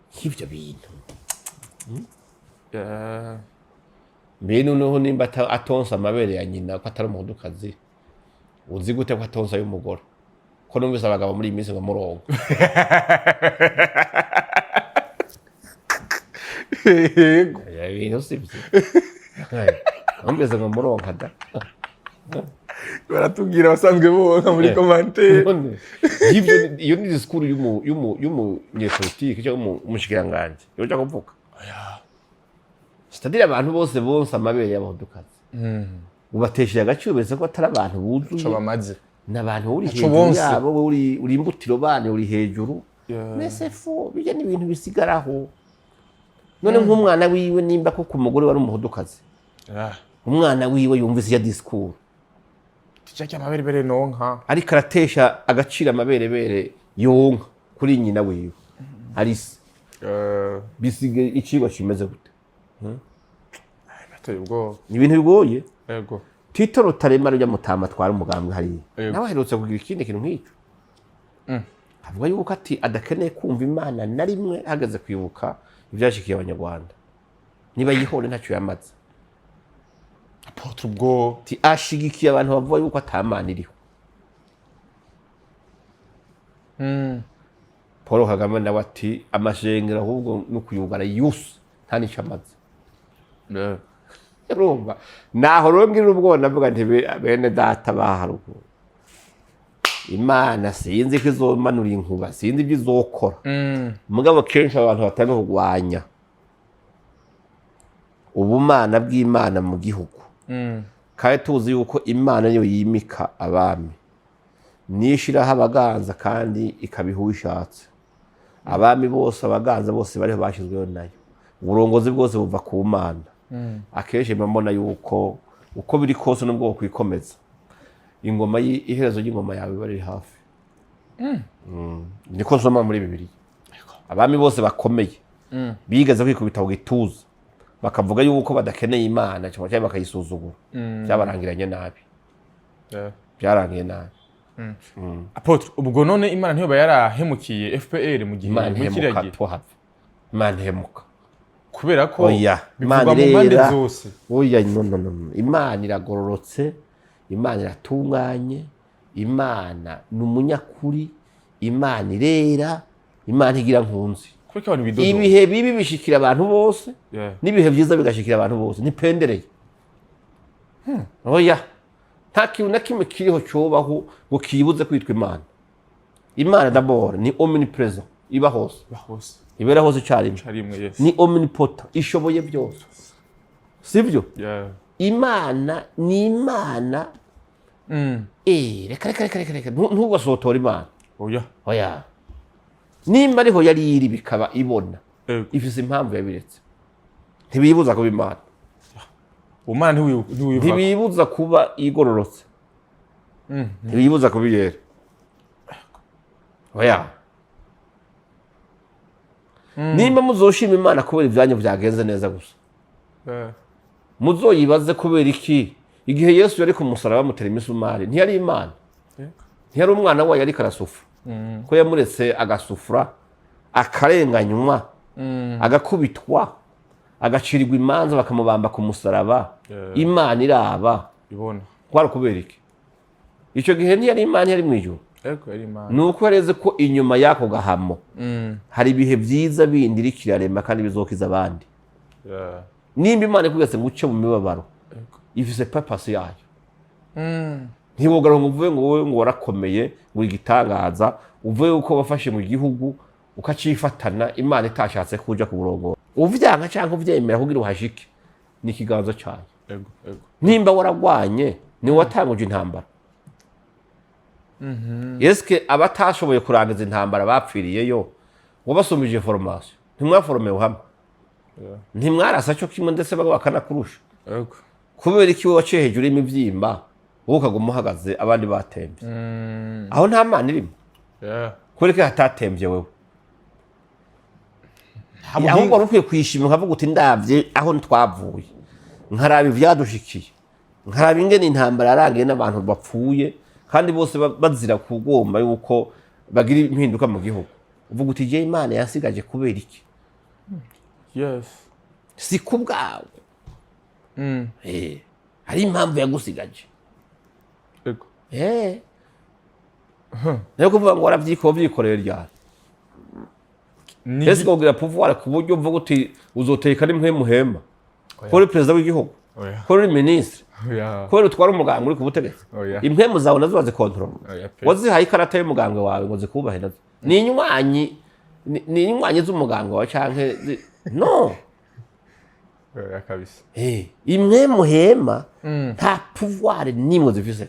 nk'ibyo bintu, mbere noneho nimba atonsa amabere ya nyina ko atari umuhudukazi, uzi gute ko atonsa ay'umugore? Ko numvise abagabo muri iyi minsi ngo murongo. Yego. Ibintu si byo, numvise ngo muronka da. Baratubwira abasanzwe bonka muri commentaire. None y'ibyo iyo ni discours y'umunyepolitike cyangwa umushikiranganji yoja kuvuga? C'est-à-dire abantu bose bonsa amabere y'abahudukazi ubatesheje agaciro, bese ko atari abantu ico buzuye. Bamaze. Ni abantu uri Ntaco hejuru bonse. yabo, wowe uri imbutiro bane, uri hejuru. Mbese fo bijya ni ibintu bisigaraho. None nk'umwana wiwe, nimba koko umugore wari umuhudukazi, umwana wiwe yumvise iyo discours, tujya amabere bere nonka, ariko aratesha agaciro amaberebere yonka kuri nyina wiwe arise, bisigaye icigwa kimeze gute? Bateye ubwoba. Ni ibintu bigoye. Tito Rutarema, rujya mutama atwara umugambwe hariya, nawe aherutse kugira ikindi kintu nk'icyo, avuga yuko ati adakeneye kumva Imana na rimwe hageze kwibuka ibyashikiye abanyarwanda, niba yihore ntacyo yamaze. Apôtre ubwo Ati ashigikiye abantu bavuga yuko atamana iriho. Paul Kagame nawe ati amashengero ahubwo no kuyugara yose nta n'icyo amaze. Urumva naho rero ngira ubwoba, navuga nti bene data ba haruguru, Imana sinzi ko izomanura inkuba, sinzi ibyo izokora, mugabo kenshi abantu batanga kurwanya ubumana bw'Imana mu gihugu, kandi tuzi yuko Imana niyo yimika abami, niyo ishyiraho abaganza kandi ikabiha uwo ishatse. Abami bose, abaganza bose bariho bashyizweho nayo, uburongozi bwose buva ku Mana. Akenshi mba mbona yuko uko biri kose, nubwo kwikomeza ingoma, iherezo ry'ingoma yawe iba riri hafi. Niko nsoma muri Bibiliya, abami bose bakomeye bigeze kwikubita ku gituza bakavuga yuko badakeneye Imana cyangwa bakayisuzugura, byabarangiranye nabi. Byarangiye nabi. Apôtre, ubwo none Imana ntiyoba yarahemukiye FPR mu gihe Imana muri kiriya ihemuka? gihe? Tuhave, Imana ihemuka? Kubera ko Oya, bivugwa Imana mu mpande irera. zose. Oya, no, no, no, no. Imana iragororotse, Imana iratunganye, Imana ni umunyakuri, Imana irera, Imana igira nkunzi. Kubera ko abantu bidodo. Ibihe bibi bishikira abantu bose, n'ibihe byiza bigashikira abantu bose, ntipendereye. Oya, nta kintu na kimwe kiriho cyobaho ngo kiyibuze kwitwa Imana. Imana d'abord ni omnipresent, iba hose. Hose. Ibera hose icyarimwe. Carimwe, yes. Ni omnipotent, ishoboye byose, sibyo? Yeah. Imana ni Imana. Reka, reka, reka, reka, reka, ntugasotora Imana. Oya. Oya, nimba ariho yari iri bikaba ibona, ifise impamvu yabiretse. Ntibiyibuza kuba Imana. Umwana ntiwivako. Ntibiyibuza kuba igororotse, ntibiyibuza kuba iyera. Oya, nimba muzoshima Imana kubera ibyanyu byagenze neza gusa, muzoyibaze kubera iki igihe Yesu yari ku musaraba bamutera imisumari ntiyari Imana? Ntiyari umwana wayo ariko arasufura? Ko yamuretse agasufura, akarenganywa, agakubitwa, agacirirwa imanza, bakamubamba ku musaraba, Imana iraba, ibona. Kwari kubera iki? Icyo gihe ntiyari Imana? Yari mu ijuru? Ego, yari Imana. Ni uko yareze ko inyuma y'ako gahamo hari ibihe byiza bindi iriko irarema kandi bizokiza abandi. Nimba Imana ikugeze ngo uce mu mibabaro, ifise purpose yayo. Ntiwogaruka ngo uvuge ngo wowe ngo warakomeye, ngo uri igitangaza, uvuye uko wafashe mu gihugu ukacifatana, Imana itashatse kuja ku burongora. Uvyanka canke uvyemera, kugira uhashike ni ikiganza cayo. ego ego Nimba waragwanye, niwe watanguje intambara. Eske abatashoboye kurangiza intambara bapfiriyeyo, wabasumije formation? Ntimwaforomewe hamwe? Ntimwarasa cyo kimwe, ndetse bamwe bakanakurusha? Kubera iki wowe waciye hejuru y'imivyimba, wowe ukaguma uhagaze abandi batemvye? Aho nta Mana irimo? Kubera ko hatatemvye wewe, ahubwo wari ukwiye kwishima ukavuga uti: "Ndavye aho twavuye, nkaraba ivyadushikiye, nkaraba ingene intambara yarangiye n'abantu bapfuye kandi bose bazira kugomba yuko bagira impinduka mu gihugu," uvuga uti: "Je, Imana yasigaje kubera iki?" Si ku bwawe. Hari impamvu yagusigaje. Nayo kuvuga ngo waravyiko, vyikoreye ryari? Ese kugira pouvoir ku buryo uvuga uti uzoteka nimwe muhema, ko uri perezida w'igihugu, Oya. ko uri minisitiri, Oya. ko utwara umuganga uri ku butegetsi, Oya. impwemu zawe nazo bazikontorora? Oya pe. Wazihaye ikarata y'umuganga wawe ngo zikubahe? Nazo ni inywanyi, ni inywanyi z'umuganga wawe canke no? Oya kabisa. Imwe muhema nta pouvoir nimwe zifise.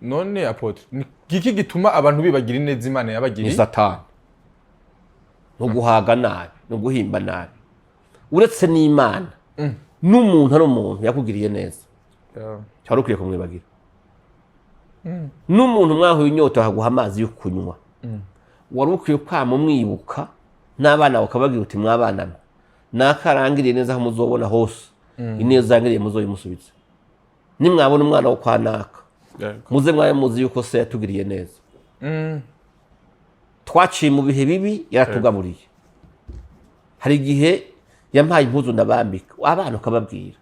None apôtre, ni giki gituma abantu bibagira ineza Imana Ni yabagiriye? Satani, no guhaga nabi, no guhimba nabi. Uretse n'Imana, n'umuntu ari umuntu yakugiriye neza, cyari ukwiye kumwibagira. N'umuntu mwahuye inyota akaguha amazi yo kunywa, wari ukwiye kwama umwibuka, n'abana bakababwira uti: "Mwabana mwe, nakarangiriye neza, aho muzobona hose ineza yangiriye muzoyimusubize. Nimwabona umwana wo kwa naka, muze mwabe muzi yuko se yatugiriye neza. Twaciye mu bihe bibi, yaratugaburiye. Hari igihe yampaye impuzu ndabambika." Abana ukababwira.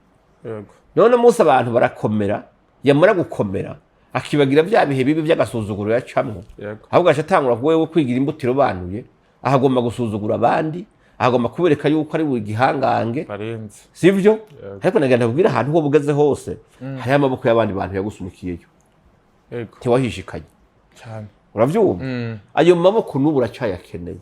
None umunsi abantu barakomera, yamara gukomera akibagira bya bihe bibi by'agasuzuguro yacamwo, ahubwo agaca atangura wewe kwigira imbuto irobanuye, ahagomba gusuzugura abandi, ahagomba kubereka yuko ari igihangange. Barenze. Sivyo? Ariko nagenda kubwira, ahantu ho bugeze hose hariho amaboko y'abandi bantu yagusunikiyeyo. Ntiwahishikanye. Cyane. Uravyumva? Ayo maboko n'ubu uracyayakeneye.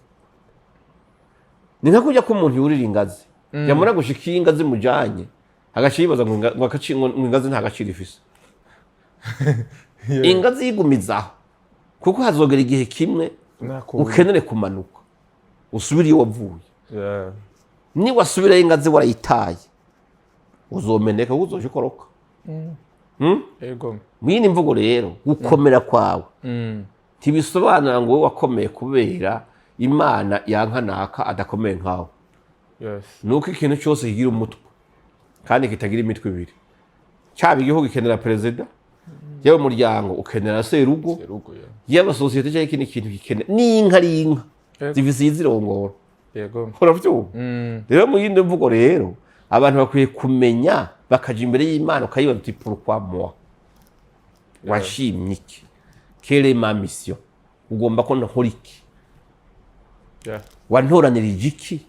Ni nka kurya ko umuntu yurira ingazi, yamara gushika iyo ingazi mujanye agaca yibaza ngo ingazi nta gaciro ifise. Ingazi yigumizaho, kuko hazogera igihe kimwe Nakubonye. ukenere kumanuka usubire iyo wavuye. Niwasubirayo ingazi warayitaye, uzomeneka kuko uzoja ukoroka. Mu yindi mvugo rero, gukomera kwawe ntibisobanura ngo wowe wakomeye kubera Imana yankanaka adakomeye nkawe. Nuko ikintu cyose kigira umutwe kandi kitagira imitwe ibiri. Cyaba igihugu gikenera perezida, yaba umuryango ukenera serugo, Serugo, yeah. yaba sosiyete cyangwa ikindi kintu gikenera, n'inka ari inka, zifise izirongora. Uravyumva? Rero mu yindi mvugo rero, abantu bakwiye kumenya bakaja imbere y'Imana, ukayibaza uti: "Pourquoi moi? Washimye iki? Quelle est ma mission? Ugomba ko nkora iki? Wantoranirije iki?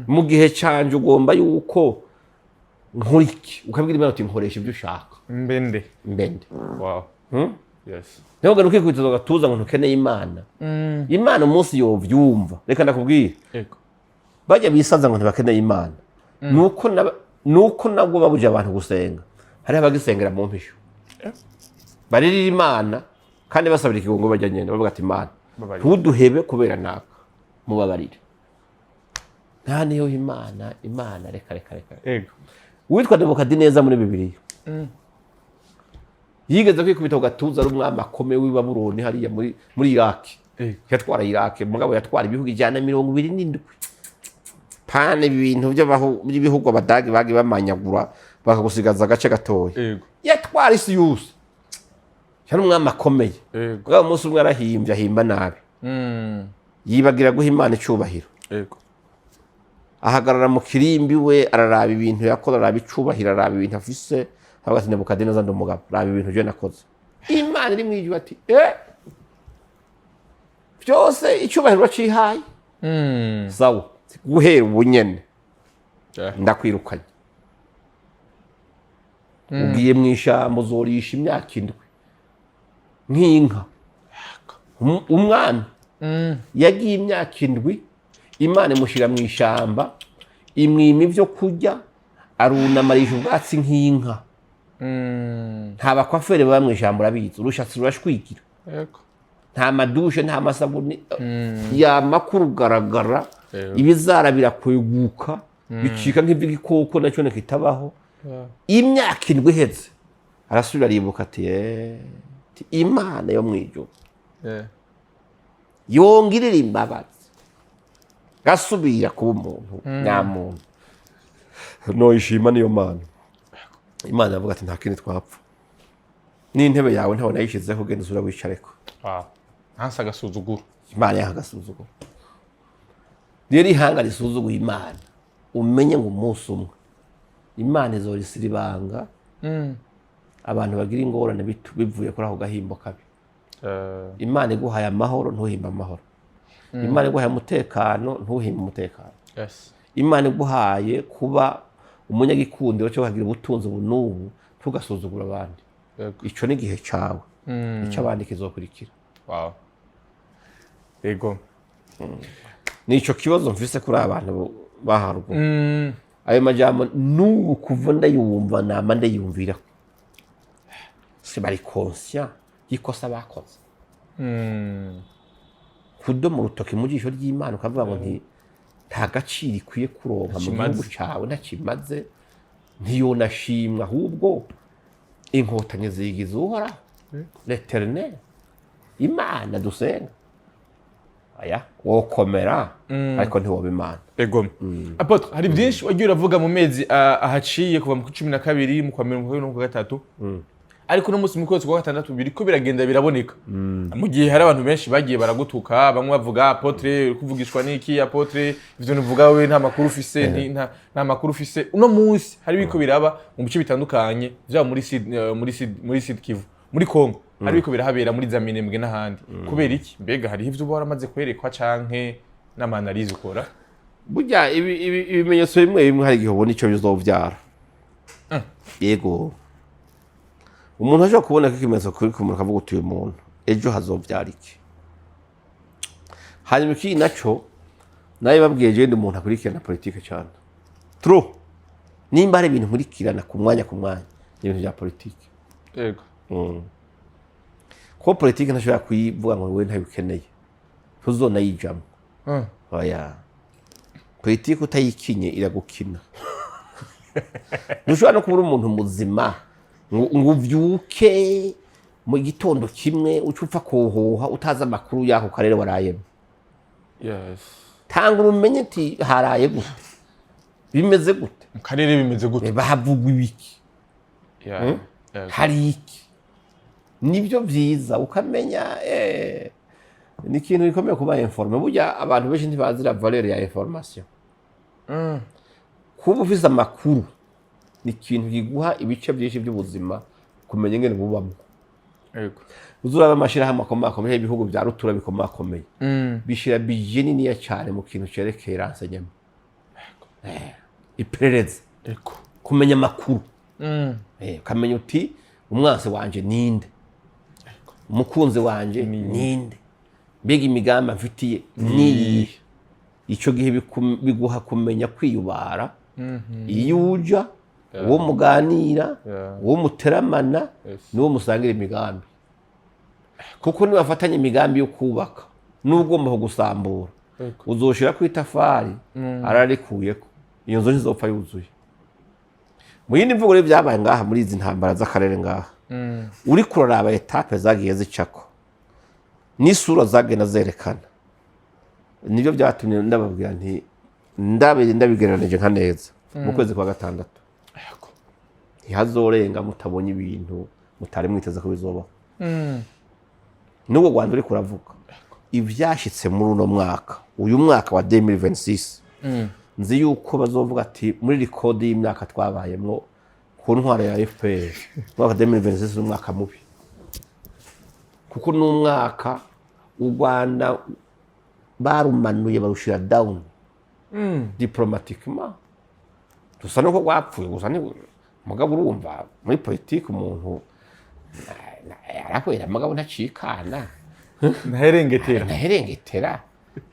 Mu gihe canje ugomba yuko nkora iki?" Ukabwira Imana uti: "Nkoresha ibyo ushaka." Mbende. Mbende. Wow. Yes. Ntugane ukikubita agatuza ngo ntukeneye Imana. Imana umunsi yovyumva, reka ndakubwira, bajya bisaza ngo ntibakeneye Imana, nuko nabwo babuje abantu gusenga, hariho abagisengera mu mpisho. Baririra Imana kandi basabira ikigongo, bajya nyene bavuga ati: "Imana, Babarire. ntuduhebe kubera naka, mubabarire." Nta niyo Imana, Imana, reka, reka, reka. Uwitwa Nebukadineza muri Bibiliya yigeze kwikubita ku gatuza, ari umwami akomeye w'i Babuloni hariya muri Iraki. Yatwara Iraki, mugabo yatwara ibihugu 127, pane ibintu by'ibihugu Abadagi bagiye bamanyagura bakagusigaza agace gatoya. Yatwara isi yose, yari umwami akomeye. Mugabo umunsi umwe arahimbye, ahimba nabi, yibagira guha Imana icubahiro. Ahagarara mu kirimbi we, araraba ibintu yakoze, araraba icubahiro, araraba ibintu afise, aravuga ati: "Nebukadineza, ndi umugabo, raba ibintu je nakoze." Imana iri mw'ijuru ati: "Eh, byose icyubahiro uracihaye, sawa, guhera ubu nyene ndakwirukanye, ugiye mu ishyamba, uzorisha imyaka 7 nk'inka." Umwami yagiye imyaka 7, Imana imushyira mu ishyamba, imwima ibyo kurya, arunama arisha ubwatsi nk'inka. Nta bakwafere baba mu ishyamba, urabizi, urushatsi rurashwigira. Nta madushe, nta masabuni, yama kurugaragara. Ibizara birakweguka, bicika nk'iby'igikoko nacyo kitabaho. Imyaka 7 iheze, arasubira aribuka ati: "Eh, ati, Imana yo mu ijuru yongirira imbabazi, gasubira kuba umuntu nyamuntu, noyishima niyo Mana." Imana yavuga ati: "Nta kindi twapfa, n'intebe yawe ntawe nayishyizeho, genda usubira wicareko." Wow. Ntanse agasuzuguro. Imana yaha agasuzuguro. Rero ihanga risuzuguye Imana, umenye ngo umunsi umwe Imana izorisira ibanga. Abantu bagira ingorane bivuye kuri ako gahimbo kabi. Imana iguhaye amahoro, ntuhimbe amahoro. Imana iguhaye umutekano, ntuhimbe umutekano. Imana iguhaye kuba umunyagikundiro cyo kugira ubutunzi ubu n'ubu, ntugasuzugura abandi. Ico ni igihe cawe, icyo abandi kizokurikira. Wow. Yego. Nico kibazo mfise kuri aba bantu baharuguru. Ayo majambo n'ubu kuva ndayumva, nama ndayumvira si bari conscient y'ikosa bakoze, kudoma urutoki mu jisho ry'Imana ukavuga ngo nta gaciro ikwiye kuronka mu Ntakimaze. gihugu cawe, ntakimaze, ntiyonashimwa, ahubwo Inkotanyi zigize Uhoraho, l'Éternel, Imana dusenga. Aya wokomera, ariko ntiwoba Imana. Ego. Apôtre, hari byinshi wagiye uravuga mu mezi ahaciye, kuva mu 12, mu kwa mbere, mu kwa kabiri no mu kwa gatatu. Ariko uno munsi mu kwezi kwa gatandatu biriko biragenda biraboneka. Mu gihe hari abantu benshi bagiye baragutuka, bamwe bavuga: "Apôtre, uri kuvugishwa n'iki? Apôtre, ivyo nuvuga wewe nta makuru ufise, nta makuru ufise." Uno munsi hari biriko biraba mu bice bitandukanye, vyaba muri Sud, muri Sud Kivu, muri Congo, hari biriko birahabera muri za Minembwe n'ahandi. Kubera iki? Mbega hariho ivyo uba waramaze kwerekwa canke n'ama analyses ukora? Burya ibimenyetso bimwe bimwe hari igihe ubona icyo bizovyara. Yego, umuntu ashobora kubona ko ikimenyetso kuri ku muntu, akavuga uti: "Uyu muntu ejo hazovyara iki?" Hanyuma ikindi naco nawe babwiye, jewe ndi umuntu akurikirana politike cyane trop. Nimba hari ibintu nkurikirana ku mwanya ku mwanya, ni ibintu bya politike. Kuko politike ntashobora kuyivuga ngo wewe ntabikeneye, ntuzonayijamwo. Oya, politike utayikinye iragukina. Ntushobora no kuba uri umuntu muzima ngo uvyuke mu gitondo kimwe uce upfa kuhuha utazi amakuru y'ako karere warayemo. Tanga urumenye ati: "Haraye gute? Bimeze gute?" Mu karere bimeze gute? Bahavugwa ibiki? Hari iki? Nibyo byiza ukamenya. Ni ikintu gikomeye kuba informé. Burya abantu benshi ntibazi la valeur ya information. Kuba ufise amakuru ni ikintu kiguha ibice byinshi by'ubuzima, kumenya ingene bubamo. Uzuraba amashirahamwe akomakomeye, ibihugu bya rutura bikomakomeye, bishira budget niniya cyane mu kintu cerekeye renseignement, iperereza, kumenya amakuru. Ukamenya uti: "Umwansi wanje ninde? Umukunzi wanje ninde? Mbega imigambi amfitiye niyihe?" Icyo gihe biguha kumenya kwiyubara iyo uja. Uwo muganira, uwo muteramana, niwo musangira imigambi, kuko nibafatanya imigambi yo kubaka n'ugomba kugusambura, uzoshira ku itafari ararikuyeko, iyo nzu ntizopfa yuzuye. Mu yindi mvugo rero, byabaye ngaha muri izi ntambara z'akarere ngaha, uriko uraraba étapes zagiye zicako n'isura zagenda zerekana, nibyo byatumye ndababwira nti ndabigereranije nka neza mu kwezi kwa gatandatu ntihazorenga mutabonye ibintu mutari mwiteze ko bizobaho. N'ubwo Rwanda uriko uravuga ivyashitse muri uno mwaka, uyu mwaka wa 2026, nzi yuko bazovuga ati muri record y'imyaka twabayemwo ku ntwaro ya FPR, umwaka wa 2026 ni umwaka mubi, kuko ni umwaka u Rwanda barumanuye, barushira down diplomatiquement, dusa nuko rwapfuye gusa. Ni mugabo urumva muri politiki umuntu arahwera, mugabo ntacikana. Ntaherengetera. Ntaherengetera,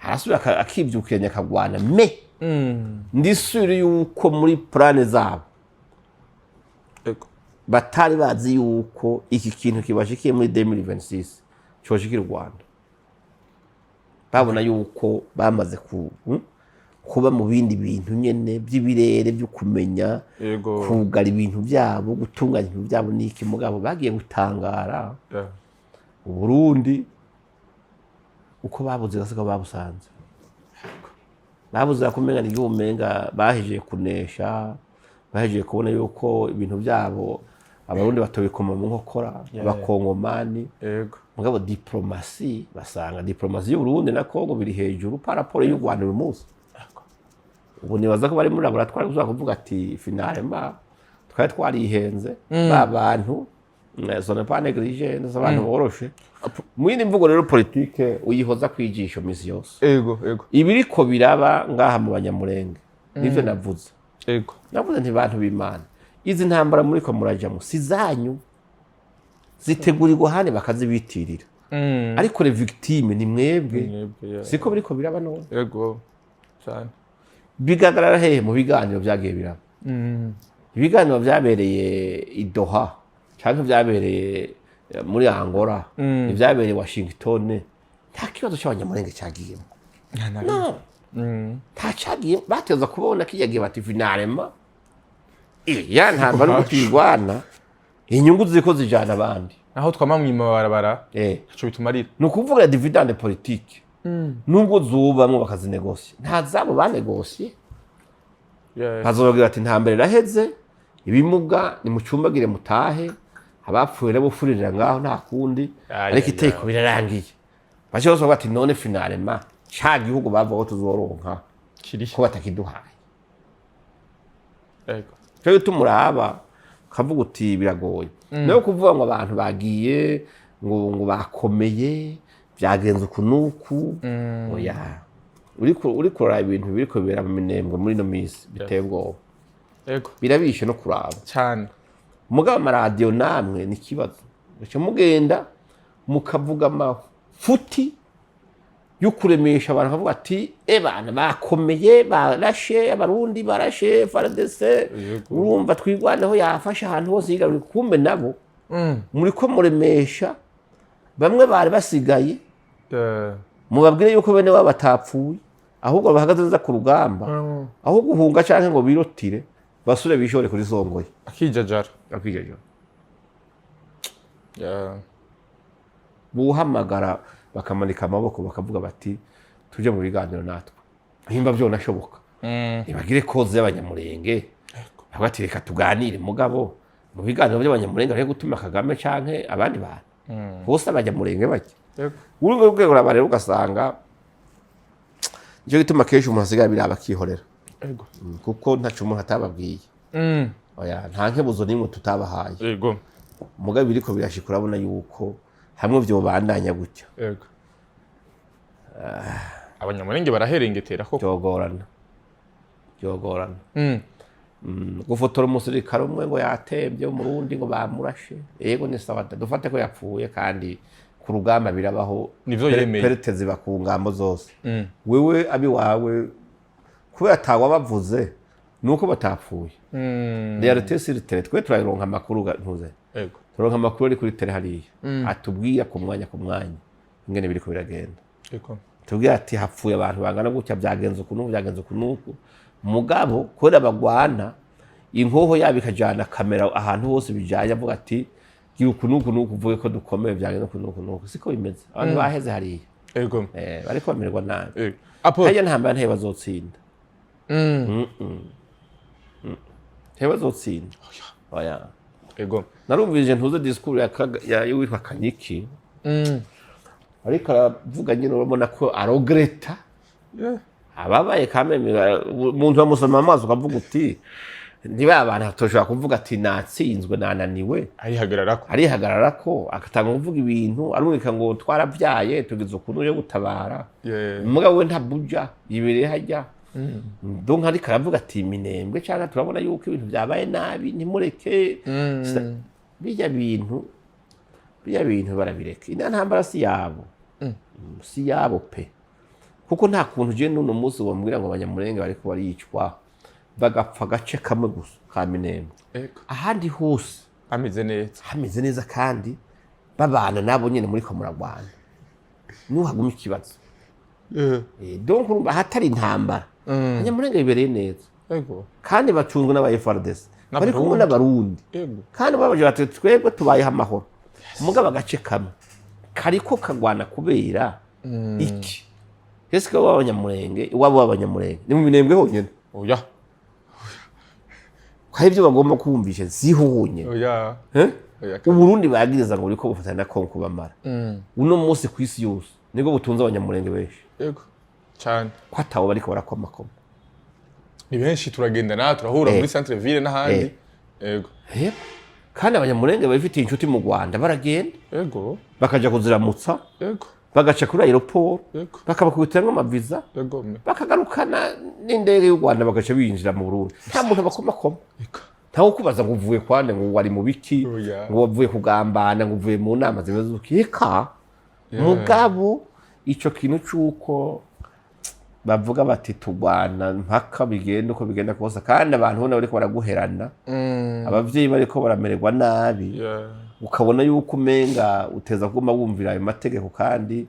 arasubira akibyukiranya, akagwana. Mais ndi sûr yuko muri plans zabo batari bazi yuko iki kintu kibashikiye muri 2026 cyoshikira u Rwanda. Babona yuko bamaze kuba mu bindi bintu nyene by'ibirere byo kumenya kugara ibintu byabo, gutunganya ibintu byabo n'iki, mugabo bagiye gutangara Uburundi uko babuze gasiga babusanze, babuze kumenya ni umenga bahejeje kunesha, bahejeje kubona yuko ibintu byabo Abarundi batobikoma mu nkokora, Abakongomani. Mugabo diplomatie, basanga diplomatie y'Uburundi na Kongo biri hejuru par rapport y'u Rwanda uyu munsi. Ubu nibaza ko bari muri laboratoire kuza kuvuga ati finalement twari twarihenze, ba bantu ce n'est pas négligé, abantu boroshe. Mu yindi mvugo rero, politike uyihoza kwijisho misi yose. ego ego Ibiriko biraba ngaha mu Banyamurenge nivyo navuze. Navuze nti bantu b'Imana, izi ntambara muriko murajamo si zanyu, zitegurirwa hane bakazibitirira, ariko les victimes ni mwebwe. Mwebwe, yeah. Siko biriko biraba none? Ego cyane. Bigaragara hehe? Mu biganiro byagiye biraba, ibiganiro byabereye i Doha cyangwa byabereye muri Angola, ibyabereye Washington, nta kibazo cy'Abanyamurenge cyagiyemo. No, nta cyagiye. Bateza kubona kijya gihe bati finalement ya ntambara no tuyirwana, inyungu ziriko zijana abandi. Naho twama mw'imabarabara, ntaco bitumarira. Ni ukuvuga dividende politique, nubwo zubamwo bakazinegosiye, nta zabo banegosiye. Bazobabwira ati ntambere iraheze, ibimuga nimucumbagire mutahe, abapfuye nabo furirira ngaho, nta kundi. Ariko iteko birarangiye, bace bose bavuga ati none finalement ca gihugu bavuga ko tuzoronka kiri ko batakiduhaye? Cyo gituma uraba ukavuga uti biragoye nayo kuvuga ngo abantu bagiye ngo bakomeye, byagenze uku n'uku. Oya, uriko uraraba ibintu biriko bibera mu Minembwe muri ino minsi, biteye ubwoba. Birabishe no kuraba. Cyane. Mugabo amaradiyo namwe ni ikibazo, muca mugenda mukavuga amafuti yo kuremesha abantu, bakavuga ati ebana bakomeye, barashe Abarundi, barashe FARDC. Urumva Twirwaneho yafashe ahantu hose yigaruriye, kumbe nabo muriko muremesha bamwe bari basigaye. Mubabwire yuko bene wabo batapfuye, ahubwo bahagaze neza ku rugamba, aho guhunga canke ngo birotire, basure bishore kuri Songoye. Akijajara. Akijajara. Buhamagara bakamanika amaboko, bakavuga bati tuje mu biganiro natwe, nimba vyonashoboka. Ntibagire cause y'Abanyamurenge, bavuga ati reka tuganire, mugabo mu biganiro by'Abanyamurenge bari gutuma Kagame canke abandi bantu bose, Abanyamurenge bake. Uri rwego uraba rero ugasanga nicyo gituma kenshi umuntu asigaye abiraba akihorera. Kuko ntaco umuntu atababwiye. Oya, nta nkebuzo n'imwe tutabahaye. Mugabo biriko birashika, urabona yuko hamwe vyobandanya gutya, Abanyamurenge baraherengetera koko. Byogorana, byogorana. Gufotora umusirikare umwe ngo yatembye, Umurundi ngo bamurashe, yego ni sawa, dufate ko yapfuye, kandi ku rugamba birabaho. Nivyo yemeye. Pertes ziba ku ngambo zose. Wewe abi wawe kubera atawa bavuze. Nuko batapfuye. Réalité sur terrain, twe turaronka amakuru ntuze, turonka amakuru ari kuri terrain hariya, atubwira ku mwanya ku mwanya ingene biriko biragenda. Tubwira ati hapfuye abantu bangana gutya, byagenze uku n'uku, byagenze uku n'uku. Mugabo kubera bagwana, inkoho yabo ikajana kamera ahantu hose bijanye, avuga ati gira uku n'uku n'uku, uvuge ko dukomeye, byagenze uku n'uku n'uku. Siko bimeze, abantu baheze hariya. Bariko bamererwa nabi. Apo Hariya ntambara ntayo bazotsinda. Ntayo bazotsinda, oya. Narumvise ntuze discours ya y'uwitwa Kanyiki, ariko aravuga nyine, urabona ko aregretta, ababaye kameme. Umuntu bamusoma amaso ukavuga uti niba abantu batoshobora kuvuga ati natsinzwe, nananiwe. Arihagararako. Arihagarara ko agatanga kuvuga ibintu, arumvika ngo twarabyaye, tugize ukuntu yo gutabara. Umugabo we ntabuja, yibereye hajya. Donc ariko aravuga ati Minembwe cyangwa turabona yuko ibintu byabaye nabi, ntimureke bijya bintu barabireka. Ina ntambara si yabo. Si yabo pe, kuko nta kuntu je n'uno munsi wambwira ngo Abanyamurenge bariko baricwa bagapfa agace kamwe gusa ka Minembwe, ahandi hose ameze neza, hameze neza, kandi babana nabo nyene muri ko muragwana, nuhaguma ikibazo. Donc urumva ahatari intambara, Abanyamurenge bibereye neza, kandi bacunzwe n'aba FARDC bari kumwe n'Abarundi, kandi babaje bati twebwe tubayeho amahoro. Mugabo agace kamwe kariko kagwana kubera iki? Ese ko w'Abanyamurenge, iwabo w'Abanyamurenge ni mu Minembwe honyene? Oya. Hari ibyo bagomba kumvisha, siho honyene. Oya. Eh? Oya. Uburundi bagiriza ngo buriko bufatanya na Kongo kubamara, uno munsi ku isi yose nibwo butunze Abanyamurenge benshi. Yego cyane. Ko atabo bariko barakomakoma? Ni benshi, turagendana, turahura muri centre ville n'ahandi. Yego. Eh, kandi Abanyamurenge babifitiye inshuti mu Rwanda, baragenda bakaja kuziramutsa, bagaca kuri aéroport, bakabakubitiramwo amaviza, bakagarukana n'indege y'u Rwanda, bagaca binjira mu Burundi, nta muntu abakomakoma, ntawe ukubaza ngo uvuye kwande, ngo wari mu biki, Oya. ngo wavuye kugambana, ngo uvuye mu nama zimeze uki. Eka. Mugabo ico kintu c'uko bavuga bati tugwana mpaka bigenda uko bigenda kose, kandi abantu ubona bariko baraguherana, abavyeyi bariko baramererwa nabi, ukabona yuko umenga uteza kuguma wumvira ayo mategeko, kandi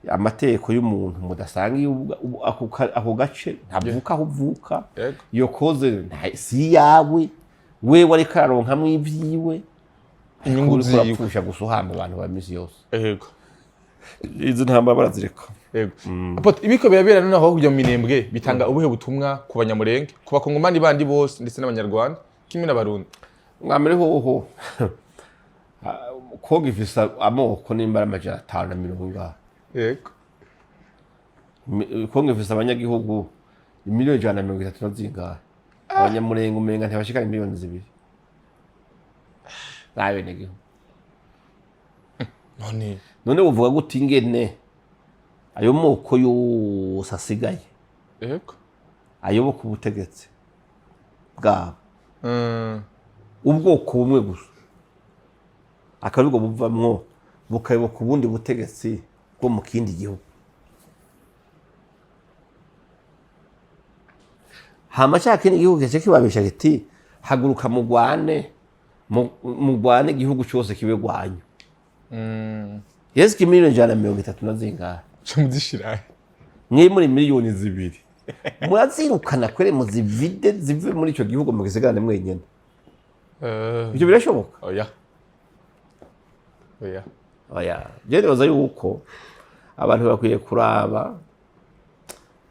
amategeko y'umuntu mudasanga iyo ako gace ntavuka aho uvuka, iyo cause si iyawe, wewe ariko araronkamwo ivyiwe, inyungu uriko ziwe, urapfusha gusa, uhamba abantu ba misi yose. Izo ntambara barazireka. Yego. Apotre, ibiko birabera noneho kujya mu Minembwe bitanga ubuhe butumwa ku Banyamurenge, ku Bakongomani bandi bose, ndetse n'Abanyarwanda kimwe n'Abarundi? Mwambere hoho Kongo ifise amoko nimba ari 520 ingahe. Kongo ifise abanyagihugu miliyoni 130 na zingahe. Abanyamurenga umenga ntibashikana miliyoni 2 n'abenegihugu. None None uvuga gute ingene ayo moko yose asigaye ayoboka ubutegetsi bwabo, ubwoko bumwe gusa akaba aribwo buvamwo bukayoboka ubundi butegetsi bwo mu kindi gihugu? Hama ca kindi gihugu kice kibabesha kiti haguruka mugwane, mugwane igihugu cose kibe gwanyu. Yesu, miliyoni 130 na zingahe? Ca muzishira mwe muri miliyoni 2 murazirukana kwere, muzivide zive muri ico gihugu, mugisigarane mwenyene. Ivyo birashoboka? Oya, oya. Oya, je nibaza yuko abantu bakwiye kuraba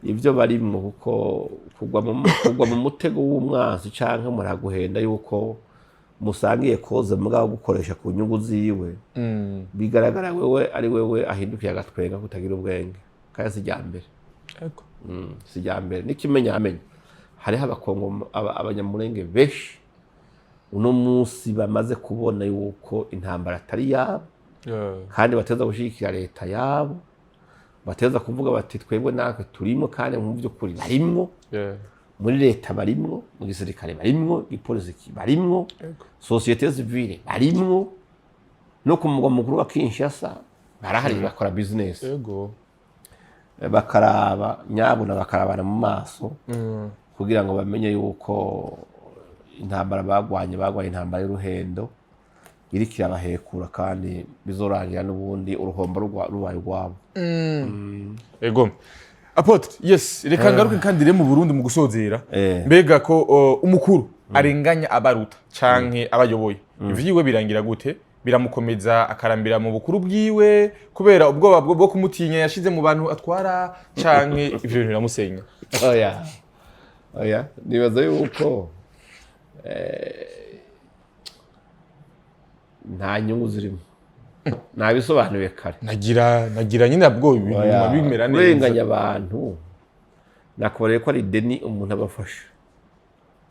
ivyo barimwo, kuko kugwa mu mutego w'umwansi canke muraguhenda yuko musangiye cause, mugabo gukoresha ku nyungu ziwe, bigaragara wewe ari wewe ahindukiye agatwenga kutagira ubwenge, kandi si irya mbere. Si irya mbere n'ikimenyamenya. Hariho Abakongo, Abanyamurenge benshi uno munsi bamaze kubona yuko intambara atari yabo, kandi bateza gushyigikira leta yabo, bateza kuvuga bati twebwe natwe turimo, kandi mu by'ukuri barimwo. Muri leta barimwo, mu gisirikare barimwo, igipolisi barimwo, société civile barimwo, no ku mugwa mukuru wa Kinshasa barahari, bakora business. Bakaraba nyabuna, bakarabana mu maso. Kugira ngo bamenye yuko intambara bagwanye, bagwanye intambara y'uruhendo iriko irabahekura, kandi bizorangira n'ubundi uruhombo rubaye urwabo. Ego, apôtre, yes, reka ngaruke kandi rero mu Burundi mu gusozera. Mbega ko umukuru arenganya abaruta canke abayoboye, ivyiwe birangira gute? Biramukomeza akarambira mu bukuru bwiwe kubera ubwoba bwo kumutinya yashize mu bantu atwara, canke ivyo bintu biramusenya? Oya, oya, nibaza yuko nta nyungu zirimo, nabisobanuye kare. Nagira nyine bwo ibintu Oya, biguma bimera neza. Kurenganya abantu nakubareye ko ari ideni umuntu abafasha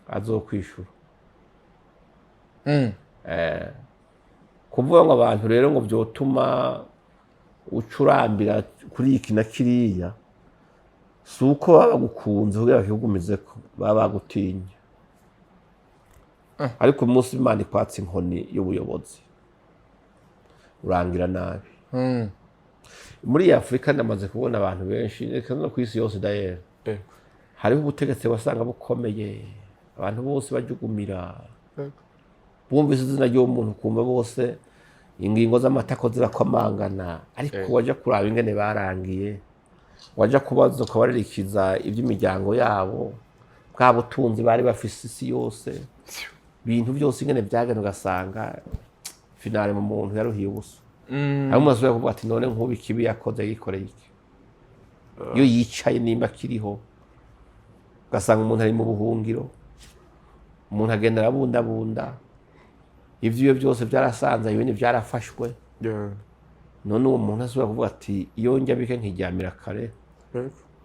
azokwishura. Kuvuga ngo abantu rero ngo vyotuma ucurambira kuri iki na kiriya, si uko baba bagukunze kugira bakigumizeko, baba bagutinya. Ariko umunsi Imana ikwatsa inkoni y'ubuyobozi, urangira nabi. Muri Afurika ndamaze kubona abantu benshi, reka no ku isi yose dayeri, hariho ubutegetsi wasanga bukomeye, abantu bose bajugumira bumvise izina ry'uwo muntu, kumva bose ingingo z'amatako zirakomangana. Ariko waja kuraba ingene barangiye, waja kubaza ukabaririkiza iby'imiryango yabo, bwa butunzi bari bafise, isi yose, ibintu byose ingene byagenda, ugasanga finalement mu muntu yaruhiye ubusa. Hari umuntu asubira kuvuga ati: "None nk'ubu ikibi yakoze yikoreye iki?" Iyo yicaye nimba akiriho, ugasanga umuntu ari mu buhungiro, umuntu agenda arabundabunda, ivy'iwe byose byarasanze, ibindi byarafashwe. None uwo muntu asubira kuvuga ati: "Iyo njya bike nkiryamira kare,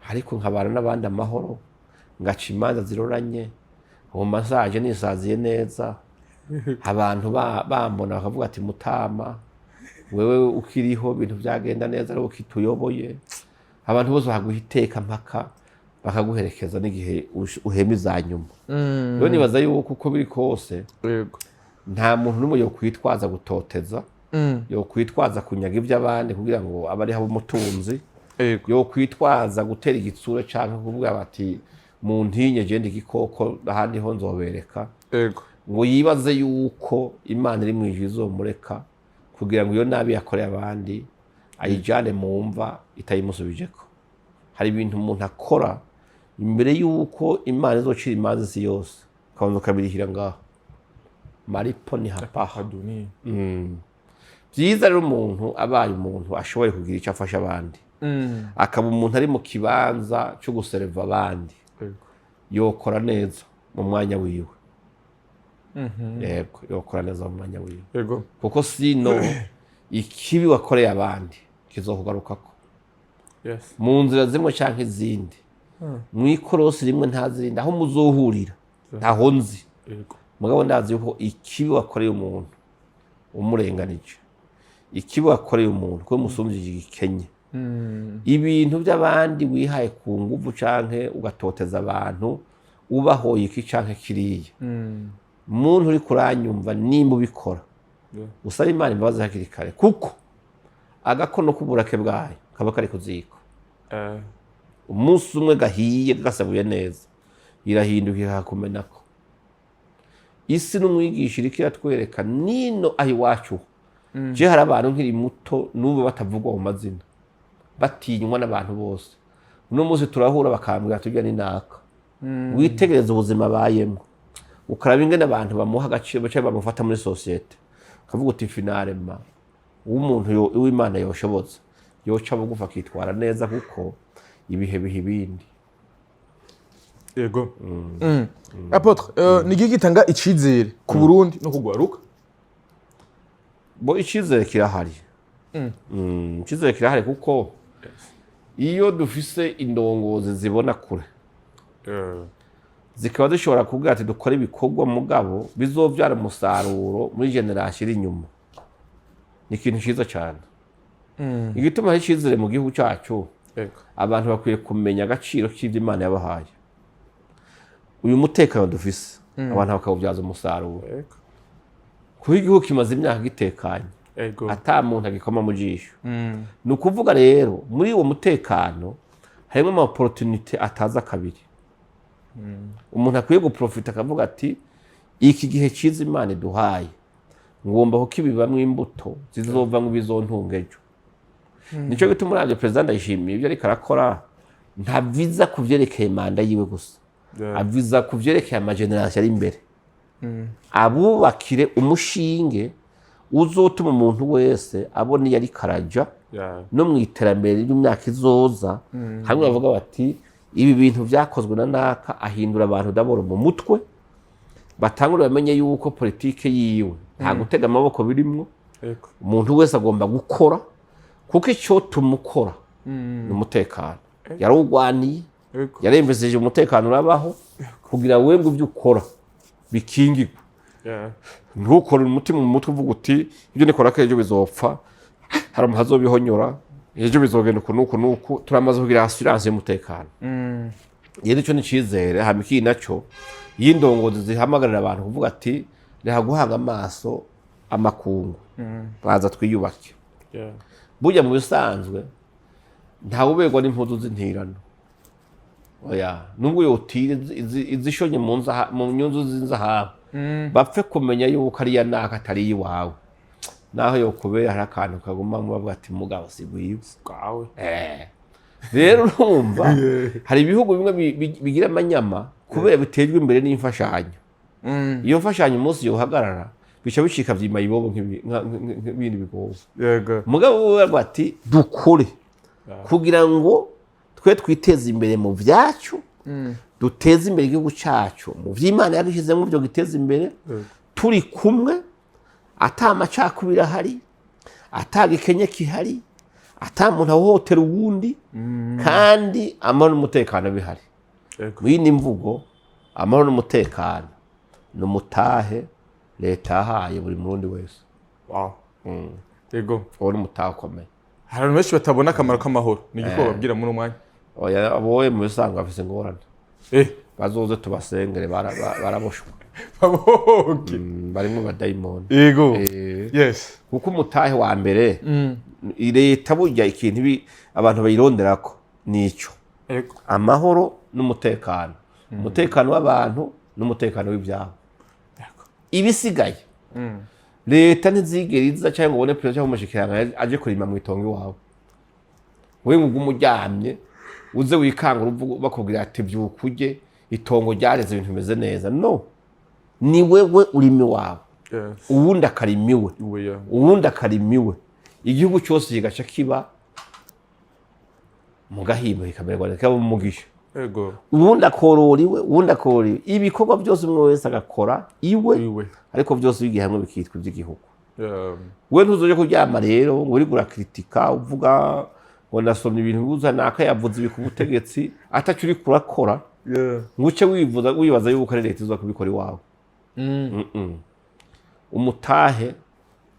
ariko nkabana n'abandi amahoro, ngaca imanza ziroranye, ubu masaje nisaziye neza, abantu bambona bakavuga ati: 'Mutama, wewe ukiriho ibintu byagenda neza, ari ukituyoboye,' abantu bose bakaguha iteka mpaka bakaguherekeza n'igihe uhema iza nyuma." Rero nibaza yuko uko biri kose, nta muntu n'umwe yokwitwaza gutoteza, yokwitwaza kunyaga iby'abandi kugira ngo abe ariho umutunzi, yokwitwaza gutera igitsure canke kuvuga bati: "Muntinye je ndi igikoko, ahandi ho nzobereka," ngo yibaze yuko Imana iri mu ijuru izomureka kugira ngo iyo nabi yakoreye abandi ayijane mu mva itayimusubijeko. Hari ibintu umuntu akora imbere yuko Imana izocira imanza isi yose, ukabanza ukabirihira ngaho, malipo ni hapa. Haduni. Byiza rero umuntu abaye umuntu ashoboye kugira icyo afasha abandi, akaba umuntu ari mu kibanza cyo gusereva abandi, yokora neza mu mwanya wiwe. Yego, yokora neza mu mwanya wiwe, kuko sino ikibi wakoreye abandi kizokugarukako mu nzira zimwe canke izindi, mu ikorosi rimwe ntazirindi aho muzohurira ntaho nzi. Mugabo ndazi yuko ikibi wakoreye umuntu umurenganije, ikibi wakoreye umuntu kuko musumvije igikenye, ibintu by'abandi wihaye ku nguvu canke ugatoteza abantu ubahoye iki canke kiriya, muntu uri kuranyumva, nimba ubikora, usaba Imana imbabazi hakiri kare, kuko agakono k'uburake bwayo kaba kari ku ziko. Umunsi umwe gahiye gasabuye neza, irahinduka ikakumenako. Isi n'umwigisha iriko iratwereka nino aho iwacu. Je hari abantu nkiri muto n'ubu batavugwa mu mazina, batinywa n'abantu bose. Uno munsi turahura bakambwira turya ni naka. Witegereza ubuzima abayemo, ukaraba ingene abantu bamuha agaciro baca bamufata muri société, ukavuga uti: "Finalement uw'umuntu uw'Imana yoshobotse yoca bugufi akitwara neza, kuko ibihe biha ibindi." Yego. Apôtre, ni iki gitanga icizere ku Burundi no kugwaruka? Bo, icyizere kirahari. Icyizere kirahari kuko iyo dufise indongozi zibona kure, zikaba zishobora kuvuga ati: "Dukore ibikorwa mugabo bizovyara umusaruro muri génération iri inyuma," ni ikintu cyiza cyane. Igituma hari icyizere mu gihugu cyacu, abantu bakwiye kumenya agaciro k'ibyo Imana yabahaye, uyu mutekano dufise, abantu bakawubyaza umusaruro, kuko igihugu kimaze imyaka gitekanye, ata muntu agikoma mu jisho. Ni ukuvuga rero muri uwo mutekano harimo ama opportunités ataza kabiri. Umuntu akwiye guprofita akavuga ati: "Iki gihe cyiza Imana iduhaye, ngomba kukibibamwo imbuto zizovamwo ibizontunga ejo." Nico gituma uravye Perezida Ndayishimiye, ibyo ariko arakora ntaviza ku vyerekeye manda yiwe gusa, aviza ku vyerekeye ama générations ari imbere, abubakire umushinge uzotuma umuntu wese abona iyo ariko araja no mu iterambere ry'imyaka izoza. Hamwe bavuga bati: "Ibi bintu vyakozwe na naka, ahindura abantu d'abord mu mutwe, batangure bamenye yuko politike yiwe nta gutega amaboko birimwo." Umuntu wese agomba gukora, kuko icyo tumukora ni umutekano. Yarawugwaniye, yarembeseje umutekano urabaho, kugira wewe ngo ibyo ukora bikingirwe. Ntukore umutima mu mutwe uvuga uti: "Ibyo nikora ko ejo bizopfa, hari umuntu azobihonyora, ejo bizogenda uku n'uku n'uku." Turamaze kugira assurance y'umutekano. Rero icyo ni icizere. Hama ikindi nacyo, iyo indongozi zihamagarira abantu kuvuga ati: "Reka guhanga amaso amakungu, baza twiyubake." Burya mu bisanzwe ntawe uberwa n'impuzu z'intirano. Oya, nubwo yotira izishonye mu nyunzu z'inzahabu, bapfe kumenya yuko ariya naka atari iwawe. Naho yokubera, hari akantu kaguma bavuga ati: "Mugabo si gwiwe." Bwawe. Rero urumva hari ibihugu bimwe bigira amanyama kubera bitejwe imbere n'imfashanyo. Iyo mfashanyo umunsi yohagarara, bica bicika vyima ibobo nk'ibindi bigobo. Mugabo we bavuga ati: "Dukore kugira ngo twe twiteze imbere mu vyacu, duteze imbere igihugu cyacu mu vy'Imana yadushyizemo byo giteza imbere, turi kumwe, ata amacakubiri ahari, ata gikenye kihari, ata muntu ahohotera uwundi, kandi amahoro n'umutekano bihari." Mu yindi mvugo, amahoro n'umutekano ni umutahe leta yahaye buri Murundi wese. Wow. Yego. Uwo ni umutahe ukomeye. Hari abantu benshi batabona akamaro k'amahoro. Ni igiko babwira muri uwo mwanya? Oya, aboye mu bisanzwe bafise ingorane. Bazoze tubasengere, baraboshwe. Babohoke. Barimwo abadayimoni. Kuko umutahe wa mbere leta, burya ikintu abantu bayironderako nico: amahoro n'umutekano, umutekano w'abantu n'umutekano w'ibyabo. Ibisigaye, leta ntizigera iza cyangwa ngo ubone perezida cyangwa umushikiranganji aje kurima mu itongo iwawe. Wewe ngo ugume uryamye, uze wikangura uvuga bakubwira ati: "Byuka ujye, itongo ryareze, ibintu bimeze neza." No ni wewe urima iwawe, uwundi akarima iwe, Iwe, yeah. uwundi akarima iwe, igihugu cyose kigaca kiba mu gahimbo, kikamererwa neza, kikaba umugisha. Uwundi akorora iwe, uwundi akorora iwe, ibikorwa byose umwe wese agakora iwe, Iwe. ariko byose bigiye hamwe bikitwa iby'igihugu. We ntuzoje kuryama rero ngo uriko urakritika, uvuga ngo nasomye ibintu bibuza naka yavuze ibi ku butegetsi, ataco uriko urakora, ngo uce wivuza wibaza yuko ari leta iza kubikora iwawe. Umutahe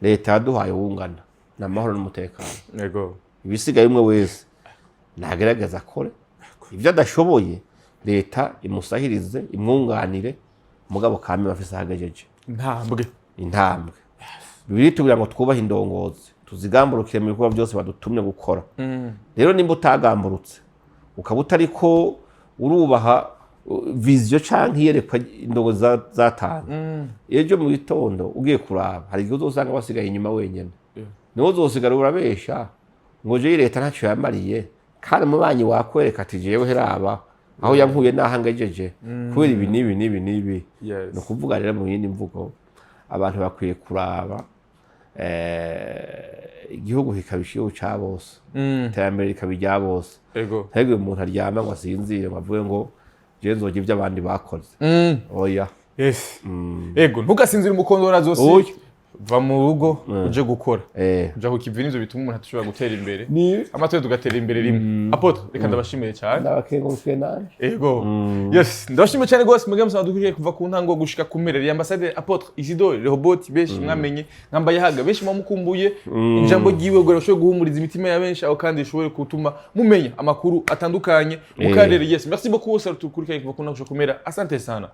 leta yaduhaye wungana ni amahoro n'umutekano. Ibisigaye umwe wese nagerageza akore ibyo adashoboye, leta imusahirize, imwunganire, mugabo kame bafise ahagejeje. Intambwe. Intambwe. Bibiliya itubwira ngo twubahe indongozi, tuzigamburukire mu bikorwa byose badutumye gukora. Rero nimba utagamburutse, ukaba utariko urubaha vision canke iyerekwa indongozi zatanze, ejo mu gitondo ugiye kuraba hari igihe uzosanga wasigaye inyuma wenyene. Niwo uzosigara urabesha ngo jewe leta ntacyo yamariye, kandi umubanyi wakwereka ati: "Jewe heraba aho yankuye n'aho angejeje kubera ibi n'ibi n'ibi n'ibi." Ni ukuvuga rero, mu yindi mvugo, abantu bakwiye kuraba igihugu kikaba igihugu ca bose, iterambere rikaba irya bose. Ntihagire umuntu aryama ngo asinzire ngo avuge ngo: "Jewe nzorya ibyo abandi bakoze." Oya. Yes. Ego, ntugasinzire umukondora zose. Oya. Va mu rugo uje gukora. Uja ku kivi, nivyo bituma umuntu atashobora gutera imbere. Ni Amatwe tugatera imbere rimwe. Apôtre, reka ndabashimiye cyane. Ndabakengurukiye nanje. Ego. Yes, ndabashimiye cyane rwose mwebwe musanzwe dukuriye kuva ku ntango gushika ku mpera. Ya Ambassadeur Apôtre Isidore Rehoboth, benshi mwamenye nkambaye haga, benshi mwamukumbuye. Ijambo ryiwe ngo rishobore guhumuriza imitima ya benshi, aho kandi rishobore gutuma mumenya amakuru atandukanye mu karere. Yes, merci beaucoup bose tukurikiranye kuva ku ntango gushika ku mpera. Asante sana.